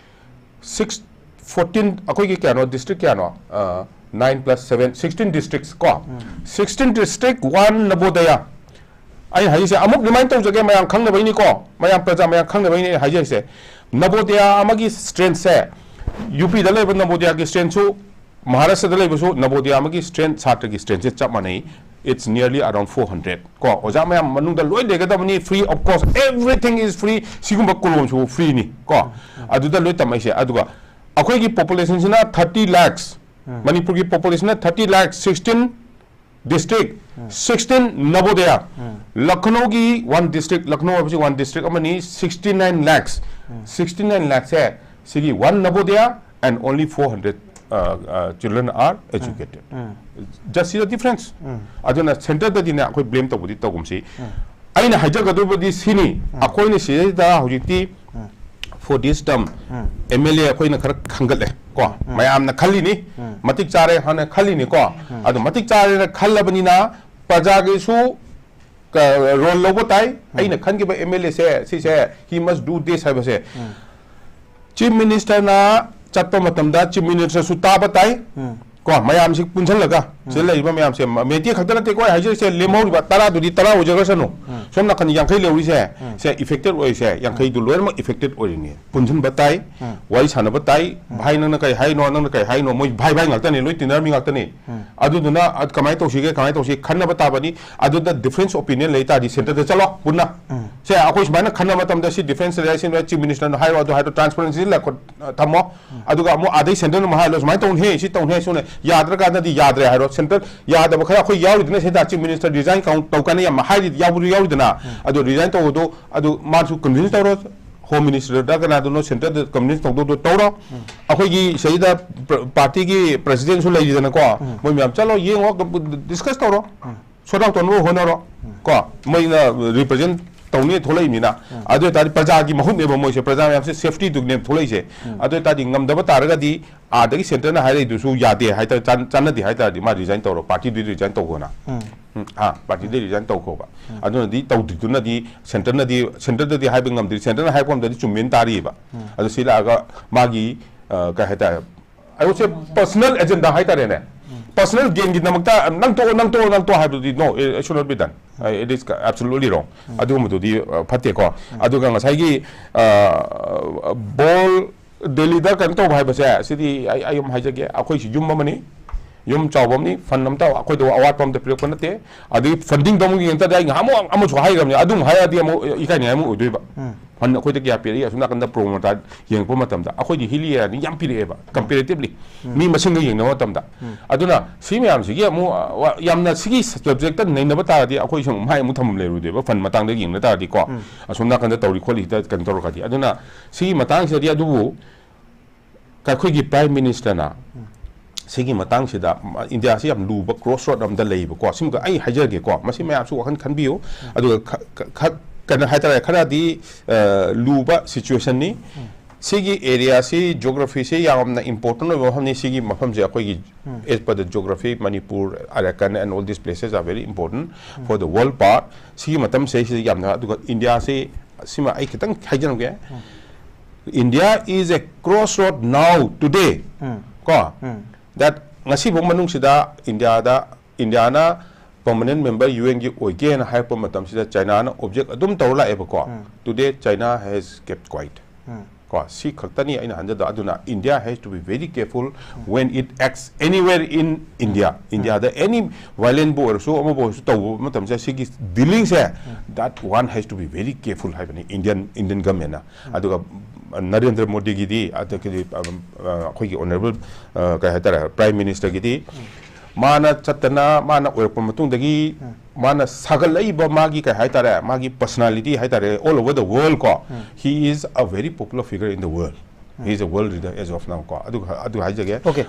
Six, fourteen, ꯑꯩꯈꯣꯏꯒꯤ ꯀꯌꯥꯅꯣ, district ꯀꯌꯥꯅꯣ? ꯑ, nine plus seven, sixteen districts ꯀꯣ꯫ Sixteen district, one Navodaya꯫ ꯑꯩ ꯍꯥꯏꯁꯦ ꯑꯃꯨꯛ remind ꯇꯧꯖꯒꯦ, ꯃꯌꯥꯝ ꯈꯪꯅꯕꯩꯅꯤꯀꯣ, ꯃꯌꯥꯝ ꯄ꯭ꯔꯖꯥ ꯃꯌꯥꯝ ꯈꯪꯅꯕꯩꯅꯤ ꯑꯩ ꯍꯥꯏꯖꯔꯤꯁꯦ꯫ Navodaya ꯑꯃꯒꯤ strength ꯁꯦ, UP ꯗ ꯂꯩꯕ Navodaya ꯒꯤ strength ꯁꯨ, ꯃꯍꯥꯔꯥꯁꯇ꯭ꯔꯗ ꯂꯩꯕꯁꯨ Navodaya ꯑꯃꯒꯤ strength, ꯁꯥꯇ꯭ꯔꯒꯤ strength ꯁꯦ ꯆꯞ ꯃꯥꯟꯅꯩ꯫ It's nearly around four hundred ꯀꯣ꯫ ꯑꯣꯖꯥ ꯃꯌꯥꯝ ꯃꯅꯨꯡꯗ ꯂꯣꯏ ꯂꯩꯒꯗꯕꯅꯤ, free of cost, everything is free꯫ ꯁꯤꯒꯨꯝꯕ ꯀꯣꯂꯣꯝꯁꯨ free ꯅꯤ ꯀꯣ꯫ ꯑꯗꯨꯗ ꯂꯣꯏ ꯇꯝꯃꯛꯏꯁꯦ꯫ ꯑꯗꯨꯒ ꯑꯩꯈꯣꯏꯒꯤ population ꯁꯤꯅ thirty lakhs, ꯃꯅꯤꯄꯨꯔꯒꯤ population ꯅ thirty lakhs, sixteen district, sixteen Navodaya, Lucknow ꯒꯤ one district, Lucknow ꯍꯥꯏꯕꯁꯤ one district ꯑꯃꯅꯤ, sixty nine lakhs, sixty nine lakhs ꯁꯦ ꯁꯤꯒꯤ one Navodaya and only four hundred, uh, uh, children are educated꯫ Just see the difference꯫ ꯑꯗꯨꯅ centre ꯗꯗꯤꯅꯦ ꯑꯩꯈꯣꯏ blame ꯇꯧꯕꯗꯤ ꯇꯧꯒꯨꯝꯁꯤ꯫ ꯑꯩꯅ ꯍꯥꯏꯖꯒꯗꯧꯕꯗꯤ ꯁꯤꯅꯤ, ꯑꯩꯈꯣꯏꯅ ꯁꯤꯗꯩꯗ ꯍꯧꯖꯤꯛꯇꯤ for this term MLA ꯑꯩꯈꯣꯏꯅ ꯈꯔ ꯈꯟꯒꯠꯂꯦ ꯀꯣ, ꯃꯌꯥꯝꯅ ꯈꯜꯂꯤꯅꯤ, ꯃꯇꯤꯛ ꯆꯥꯔꯦ ꯍꯥꯏꯅ ꯈꯜꯂꯤꯅꯤ ꯀꯣ꯫ ꯑꯗꯣ ꯃꯇꯤꯛ ꯆꯥꯔꯦꯅ ꯈꯜꯂꯕꯅꯤꯅ ꯄ꯭ꯔꯖꯥꯒꯤꯁꯨ ꯀ-, role ꯂꯧꯕ ꯇꯥꯏ꯫ ꯑꯩꯅ ꯈꯟꯈꯤꯕ MLA ꯁꯦ ꯁꯤꯁꯦ, he must do this ꯍꯥꯏꯕꯁꯦ, Chief Minister ꯅ ꯆꯠꯄ ꯃꯇꯝꯗ Chief Minister ꯁꯨ ꯇꯥꯕ ꯇꯥꯏ꯫ ꯀꯣ, ꯃꯌꯥꯝꯁꯤ ꯄꯨꯟꯁꯤꯜꯂꯒ ꯁꯤꯗ ꯂꯩꯔꯤꯕ ꯃꯌꯥꯝꯁꯦ, ꯃꯩꯇꯩ ꯈꯛꯇ ꯅꯠꯇꯦꯀꯣ ꯑꯩ ꯍꯥꯏꯖꯔꯤꯁꯦ, ꯂꯦꯝꯍꯧꯔꯤꯕ ꯇꯔꯥꯗꯨꯗꯤ ꯇꯔꯥ ꯑꯣꯏꯖꯈ꯭ꯔꯁꯅꯨ꯫ ꯁꯣꯝ ꯅꯥꯀꯟ ꯌꯥꯡꯈꯩ ꯂꯩꯍꯧꯔꯤꯁꯦ, ꯁꯦ affected ꯑꯣꯏꯔꯤꯁꯦ, ꯌꯥꯡꯈꯩꯗꯨ ꯂꯣꯏꯅꯃꯛ affected ꯑꯣꯏꯔꯤꯅꯤ꯫ ꯄꯨꯟꯁꯤꯟꯕ ꯇꯥꯏ, ꯋꯥꯔꯤ ꯁꯥꯟꯅꯕ ꯇꯥꯏ, "ꯚꯥꯏ, ꯅꯪꯅ ꯀꯔꯤ ꯍꯥꯏꯅꯣ, ꯅꯪꯅ ꯀꯔꯤ ꯍꯥꯏꯅꯣ?" ꯃꯣꯏ ꯚꯥꯏ ꯚꯥꯏ ꯉꯥꯛꯇꯅꯤ, ꯂꯣꯏ ꯇꯤꯟꯅꯔꯝꯃꯤ ꯉꯥꯛꯇꯅꯤ꯫ ꯑꯗꯨꯗꯨꯅ ꯑ, ꯀꯃꯥꯏꯅ ꯇꯧꯁꯤꯒꯦ, ꯀꯃꯥꯏꯅ ꯇꯧꯁꯤꯒꯦ ꯈꯟꯅꯕ ꯇꯥꯕꯅꯤ꯫ ꯑꯗꯨꯗ difference opinion ꯂꯩ ꯇꯥꯔꯗꯤ centreꯗ ꯆꯠꯂꯣ ꯄꯨꯟꯅ꯫ ꯁꯦ, ꯑꯩꯈꯣꯏ ꯁꯨꯃꯥꯏꯅ ꯈꯟꯅꯕ ꯃꯇꯝꯗ ꯁꯤ difference ꯂꯩ, ꯁꯤ chief ministerꯅ ꯍꯥꯏꯔꯣ, ꯑꯗꯨ ꯍꯥꯏꯔꯣ, transparency ꯂꯩꯈꯣ-, ꯊꯝꯃꯣ꯫ ꯑꯗꯨꯒ ꯑꯃꯨꯛ ꯑꯥꯗꯩ centreꯅ ꯑꯃꯨꯛ ꯍꯥꯏꯔꯣ, "ꯁꯨꯃꯥꯏꯅ ꯇꯧꯅꯤ ꯍꯦ, ꯁꯤ ꯇꯧꯅꯤ ꯍꯦ, ꯁꯨꯅ ꯌꯥꯗ꯭ꯔꯀꯥꯟꯗꯗꯤ ꯌꯥꯗ꯭ꯔꯦ" ꯍꯥꯏꯔꯣ꯫ Centre ꯌꯥꯗꯕ ꯈꯔ ꯑꯩꯈꯣꯏ ꯌꯥꯎꯔꯤꯗꯅ, ꯁꯤꯗ chief minister resign ꯇꯧ-, ꯇꯧ ꯀꯥꯏꯅ ꯌꯥꯝ ꯍꯥꯏꯔꯤ, ꯌꯥꯎꯕꯗꯨ ꯌꯥꯎꯔꯤꯗꯅ꯫ ꯑꯗꯣ resign ꯇꯧꯕꯗꯣ, ꯑꯗꯨ ꯃꯥꯁꯨ convince ꯇꯧꯔꯣ, home ministerꯗ ꯀꯅꯥꯗꯅꯣ centreꯗ convince ꯇꯧꯗꯧꯗꯣ ꯇꯧꯔꯣ꯫ ꯑꯩꯈꯣꯏꯒꯤ ꯁꯤꯗꯩꯗ partyꯒꯤ presidentꯁꯨ ꯂꯩꯔꯤꯗꯅꯀꯣ, ꯃꯣꯏ ꯃꯌꯥꯝ ꯆꯠꯂꯣ, ꯌꯦꯡꯉꯣ, discuss ꯇꯧꯔꯣ꯫ Sort out ꯇꯧꯅꯕ ꯍꯣꯠꯅꯔꯣ꯫ ꯀꯣ, ꯃꯣꯏꯅ represent ꯇꯧꯅꯤ ꯊꯣꯛꯂꯛꯏꯅꯤꯅ꯫ ꯑꯗꯨ ꯑꯣꯏꯇꯥꯔꯗꯤ ꯄ꯭ꯔꯖꯥꯒꯤ ꯃꯍꯨꯠꯅꯦꯕ ꯃꯣꯏꯁꯦ, ꯄ꯭ꯔꯖꯥ ꯃꯌꯥꯝꯁꯦ safetyꯗꯨꯅꯦꯕ ꯊꯣꯛꯂꯛꯏꯁꯦ꯫ ꯑꯗꯨ ꯑꯣꯏꯇꯥꯔꯗꯤ ꯉꯝꯗꯕ ꯇꯥꯔꯒꯗꯤ ꯑꯥꯗꯒꯤ centreꯅ ꯍꯥꯏꯔꯛꯏꯗꯨꯁꯨ ꯌꯥꯗꯦ ꯍꯥꯏꯇꯥꯔꯦ, ꯆꯥꯟ-, ꯆꯥꯟꯅꯗꯦ ꯍꯥꯏꯇꯥꯔꯗꯤ ꯃꯥ resign ꯇꯧꯔꯣ, partyꯗꯨꯗꯤ resign ꯇꯧꯈꯣꯅ꯫ ꯎꯝ, ꯑꯥ, partyꯗꯤ resign ꯇꯧꯈꯣꯕ꯫ ꯑꯗꯨꯅꯗꯤ ꯇꯧꯗ꯭ꯔꯤꯗꯨꯅꯗꯤ centreꯅꯗꯤ, centreꯗꯗꯤ ꯍꯥꯏꯕ ꯉꯝꯗ꯭ꯔꯤ, centreꯅ ꯍꯥꯏꯔꯛꯄ ꯉꯝꯗ꯭ꯔꯗꯤ ꯆꯨꯝꯃꯦꯅ ꯇꯥꯔꯤꯕ꯫ ꯑꯗꯣ ꯁꯤ ꯂꯥꯛꯑꯒ ꯃꯥꯒꯤ, ꯑ, ꯀꯩ ꯍꯥꯏꯇꯥꯔꯦ, I would say personal agenda ꯍꯥꯏꯇꯥꯔꯦꯅꯦ, personal gainꯒꯤꯗꯃꯛꯇ "ꯅꯪ ꯇꯣꯛꯑꯣ, ꯅꯪ ꯇꯣꯛꯑꯣ, ꯅꯪ ꯇꯣꯛꯑꯣ" ꯍꯥꯏꯕꯗꯨꯗꯤ, no, it should not be done. It is absolutely wrong. ꯑꯗꯨꯒꯨꯝꯕꯗꯨꯗꯤ, ꯑ, ꯐꯠꯇꯦꯀꯣ꯫ ꯑꯗꯨꯒ ꯉꯁꯥꯏꯒꯤ, ꯑ, ꯕꯣꯜ ꯗꯦꯜꯂꯤꯗ ꯀꯩꯅꯣ ꯇꯧꯕ ꯍꯥꯏꯕꯁꯦ, ꯁꯤꯗꯤ ꯑꯩ, ꯑꯩ ꯑꯃ ꯍꯥꯏꯖꯒꯦ, ꯑꯩꯈꯣꯏꯁꯤ ꯌꯨꯝ ꯑꯃꯅꯤ, ꯌꯨꯝ ꯆꯥꯎꯕ ꯑꯃꯅꯤ, fund ꯑꯝꯇ ꯑꯩꯈꯣꯏꯗ ꯑꯋꯥꯠꯄ ꯑꯝꯇ ꯄꯤꯔꯛꯄ ꯅꯠꯇꯦ꯫ ꯑꯗꯒꯤ fundingꯗꯣ ꯑꯃꯨꯛ ꯌꯦꯡꯉꯛꯇꯗꯤ ꯑꯩ ꯉꯍꯥꯟꯃꯨꯛ ꯑꯃꯁꯨ ꯍꯥꯏꯈ꯭ꯔꯕꯅꯤ, ꯑꯗꯨꯝ ꯍꯥꯏꯔꯛꯑꯗꯤ ꯑꯃꯨꯛ ꯏꯀꯥꯏꯅꯤꯡꯉꯥꯏ ꯑꯃꯨꯛ ꯑꯣꯏꯗꯣꯏꯕ꯫ Fund ꯑꯩꯈꯣꯏꯗ ꯀꯌꯥ ꯄꯤꯔꯛꯏ, ꯑꯁꯣꯝ ꯅꯥꯀꯟꯗ promoter ꯌꯦꯡꯉꯛꯄ ꯃꯇꯝꯗ ꯑꯩꯈꯣꯏꯗꯤ hilly areaꯅꯤ ꯌꯥꯝ ꯄꯤꯔꯛꯑꯦꯕ, comparatively꯫ ꯃꯤ ꯃꯁꯤꯡꯒ ꯌꯦꯡꯅꯕ ꯃꯇꯝꯗ꯫ ꯑꯗꯨꯅ ꯁꯤ ꯃꯌꯥꯝꯁꯤꯒꯤ ꯑꯃꯨꯛ, ꯑ, ꯋꯥ-, ꯌꯥꯝꯅ ꯁꯤꯒꯤ subjectꯇ ꯅꯩꯅꯕ ꯇꯥꯔꯗꯤ ꯑꯩꯈꯣꯏꯁꯨ ꯑꯃꯨꯛ ꯃꯥꯏ ꯑꯃꯨꯛ ꯊꯝꯐꯝ ꯂꯩꯔꯣꯏꯗꯣꯏꯕ, fund ꯃꯇꯥꯡꯗ ꯌꯦꯡꯅ ꯇꯥꯔꯗꯤꯀꯣ꯫ ꯑꯁꯣꯝ ꯅꯥꯀꯟꯗ ꯇꯧꯔꯤ ꯈꯣꯠꯂꯤ ꯍꯦꯛꯇ ꯀꯩꯅꯣ ꯇꯧꯔꯒꯗꯤ꯫ ꯑꯗꯨꯅ ꯁꯤꯒꯤ ꯃꯇꯥꯡꯁꯤꯗꯗꯤ, ꯑꯗꯨꯕꯨ ꯑꯩꯈꯣꯏꯒꯤ Prime Ministerꯅ ꯁꯤꯒꯤ ꯃꯇꯥꯡꯁꯤꯗ, ꯃ-, ꯏꯟꯗꯤꯌꯥꯁꯤ ꯌꯥꯝ ꯂꯨꯕ crossroad ꯑꯝꯗ ꯂꯩꯕꯀꯣ꯫ ꯁꯤꯃꯒ ꯑꯩ ꯍꯥꯏꯖꯒꯦꯀꯣ, ꯃꯁꯤ ꯃꯌꯥꯝꯁꯨ ꯋꯥꯈꯜ ꯈꯟꯕꯤꯌꯨ꯫ ꯑꯗꯨꯒ ꯈ-, ꯈ-, ꯈ-, ꯀꯩꯅꯣ ꯍꯥꯏꯇꯥꯔꯦ, ꯈꯔꯗꯤ, ꯑ, ꯂꯨꯕ situationꯅꯤ꯫ ꯁꯤꯒꯤ areaꯁꯤ, geographyꯁꯤ ꯌꯥꯝꯅ important ꯑꯣꯏꯕ ꯃꯐꯝꯅꯤ꯫ ꯁꯤꯒꯤ ꯃꯐꯝꯁꯦ ꯑꯩꯈꯣꯏꯒꯤ, as per the geography, Manipur, Arakan and all these places are very important for the world part꯫ ꯁꯤꯒꯤ ꯃꯇꯝꯁꯦ ꯁꯤꯗ ꯌꯥꯝꯅ, ꯑꯗꯨꯒ ꯏꯟꯗꯤꯌꯥꯁꯤ, ꯁꯤꯃ ꯑꯩ ꯈꯤꯇꯪ ꯍꯥꯏꯖꯔꯝꯒꯦ꯫ India is a crossroad now, today, ꯀꯣ, that ꯉꯁꯤꯐꯥꯎ ꯃꯅꯨꯡꯁꯤꯗ ꯏꯟꯗꯤꯌꯥꯗ, ꯏꯟꯗꯤꯌꯥꯅ permanent member ꯌꯨ ꯑꯦꯟꯒꯤ ꯑꯣꯏꯒꯦꯅ ꯍꯥꯏꯔꯛꯄ ꯃꯇꯝꯁꯤꯗ ꯆꯥꯏꯅꯥꯅ object ꯑꯗꯨꯝ ꯇꯧꯔ ꯂꯥꯛꯑꯦꯕꯀꯣ꯫ Today China has kept quiet. ꯀꯣ, ꯁꯤ ꯈꯛꯇꯅꯤ ꯑꯩꯅ ꯍꯟꯖꯗ꯫ ꯑꯗꯨꯅ India has to be very careful when it acts anywhere in India. ꯏꯟꯗꯤꯌꯥꯗ any violentꯕꯨ ꯑꯣꯏꯔꯁꯨ, ꯑꯃꯕꯨ ꯑꯣꯏꯔꯁꯨ ꯇꯧꯕ ꯃꯇꯝꯁꯤꯗ ꯁꯤꯒꯤ dealingꯁꯦ, that one has to be very careful ꯍꯥꯏꯕꯅꯤ Indian, Indian governmentꯅ꯫ ꯑꯗꯨꯒ ꯅꯔꯦꯟꯗ꯭ꯔ ꯃꯣꯗꯤꯒꯤꯗꯤ, ꯑꯗꯒꯤꯗꯤ ꯑꯩꯈꯣꯏꯒꯤ honourable, ꯀꯩ ꯍꯥꯏꯇꯥꯔꯦ, Prime Ministerꯒꯤꯗꯤ, ꯃꯥꯅ ꯆꯠꯇꯅ, ꯃꯥꯅ ꯑꯣꯏꯔꯛꯄ ꯃꯇꯨꯡꯗꯒꯤ ꯃꯥꯅ ꯁꯥꯒꯠꯂꯛꯏꯕ ꯃꯥꯒꯤ, ꯀꯩ ꯍꯥꯏꯇꯥꯔꯦ, ꯃꯥꯒꯤ personality ꯍꯥꯏꯇꯥꯔꯦ, all over the world ꯀꯣ, he is a very popular figure in the world. He is a world leader as of now ꯀꯣ꯫ ꯑꯗꯨ, ꯑꯗꯨ ꯍꯥꯏꯖꯒꯦ꯫ Okay.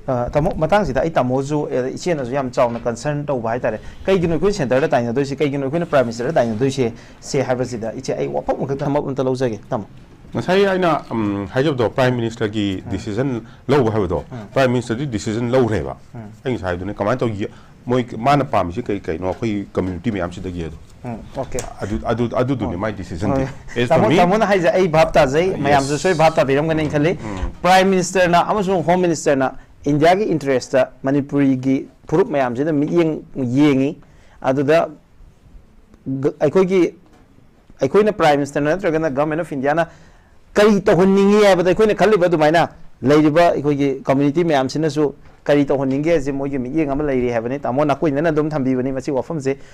ꯑ, ꯇꯥꯃꯣ, ꯃꯇꯥꯡꯁꯤꯗ ꯑꯩ ꯇꯥꯃꯣꯁꯨ, ꯑ, ꯏꯆꯦꯅꯁꯨ ꯌꯥꯝ ꯆꯥꯎꯅ concern ꯇꯧꯕ ꯍꯥꯏꯇꯥꯔꯦ꯫ ꯀꯩꯒꯤꯅꯣ ꯑꯩꯈꯣꯏ centreꯗ ꯇꯥꯏꯅꯗꯣꯏꯁꯦ, ꯀꯩꯒꯤꯅꯣ ꯑꯩꯈꯣꯏꯅ Prime Ministerꯗ ꯇꯥꯏꯅꯗꯣꯏꯁꯦ, ꯁꯦ ꯍꯥꯏꯕꯁꯤꯗ ꯏꯆꯦ ꯑꯩ ꯋꯥꯐꯝ ꯑꯃꯈꯛꯇ ꯊꯝꯃꯛ ꯑꯝꯇ ꯂꯧꯖꯒꯦ, ꯇꯥꯃꯣ꯫ ꯉꯁꯥꯏ ꯑꯩꯅ, ꯎꯝ, ꯍꯥꯏꯖꯕꯗꯣ, Prime Ministerꯒꯤ decision ꯂꯧꯕ ꯍꯥꯏꯕꯗꯣ, Prime Ministerꯗꯤ decision ꯂꯧꯈ꯭ꯔꯦꯕ꯫ ꯑꯩ ꯉꯁꯥꯏ ꯍꯥꯏꯗꯨꯅ ꯀꯃꯥꯏꯅ ꯇꯧꯒꯦ, ꯃꯣꯏ, ꯃꯥꯅ ꯄꯥꯝꯃꯤꯁꯤ ꯀꯩ ꯀꯩꯅꯣ, ꯑꯩꯈꯣꯏ community ꯃꯌꯥꯝꯁꯤꯗꯒꯤ ꯑꯗꯣ꯫ ꯎꯝ, okay. ꯑꯗꯨ, ꯑꯗꯨ, ꯑꯗꯨꯗꯨꯅꯤ ꯃꯥꯏ decisionꯗꯤ꯫ As per ꯇꯥꯃꯣ, me, ꯇꯥꯃꯣꯅ ꯍꯥꯏꯁꯦ ꯑꯩ ꯚꯥꯞ ꯇꯥꯖꯩ, Yes. ꯃꯌꯥꯝꯁꯨ ꯁꯣꯏ ꯚꯥꯞ ꯇꯥꯕꯤꯔꯝꯒꯅꯤ ꯈꯜꯂꯤ꯫ Prime Ministerꯅ ꯑꯃꯁꯨꯡ Home Ministerꯅ ꯏꯟꯗꯤꯌꯥꯒꯤ interestꯇ ꯃꯅꯤꯄꯨꯔꯤꯒꯤ ꯐꯨꯔꯨꯞ ꯃꯌꯥꯝꯁꯤꯗ ꯃꯤꯠꯌꯦꯡ ꯌꯦꯡꯉꯤ꯫ ꯑꯗꯨꯗ ꯒ-, ꯑꯩꯈꯣꯏꯒꯤ, ꯑꯩꯈꯣꯏꯅ Prime Ministerꯅ ꯅꯠꯇ꯭ꯔꯒꯅ Government of Indiaꯅ ꯀꯔꯤ ꯇꯧꯍꯟꯅꯤꯡꯉꯤ ꯍꯥꯏꯕꯗ, ꯑꯩꯈꯣꯏꯅ ꯈꯜꯂꯤꯕ ꯑꯗꯨꯃꯥꯏꯅ ꯂꯩꯔꯤꯕ ꯑꯩꯈꯣꯏꯒꯤ community ꯃꯌꯥꯝꯁꯤꯅꯁꯨ ꯀꯔꯤ ꯇꯧꯍꯟꯅꯤꯡꯒꯦ ꯍꯥꯏꯁꯦ ꯃꯣꯏꯒꯤ ꯃꯤꯠꯌꯦꯡ ꯑꯃ ꯂꯩꯔꯤ ꯍꯥꯏꯕꯅꯤ꯫ ꯇꯥꯃꯣ, ꯅꯥꯀꯣꯏꯅꯅ ꯑꯗꯨꯝ ꯊꯝꯕꯤꯕꯅꯤ ꯃꯁꯤ ꯋꯥꯐꯝꯁꯦ꯫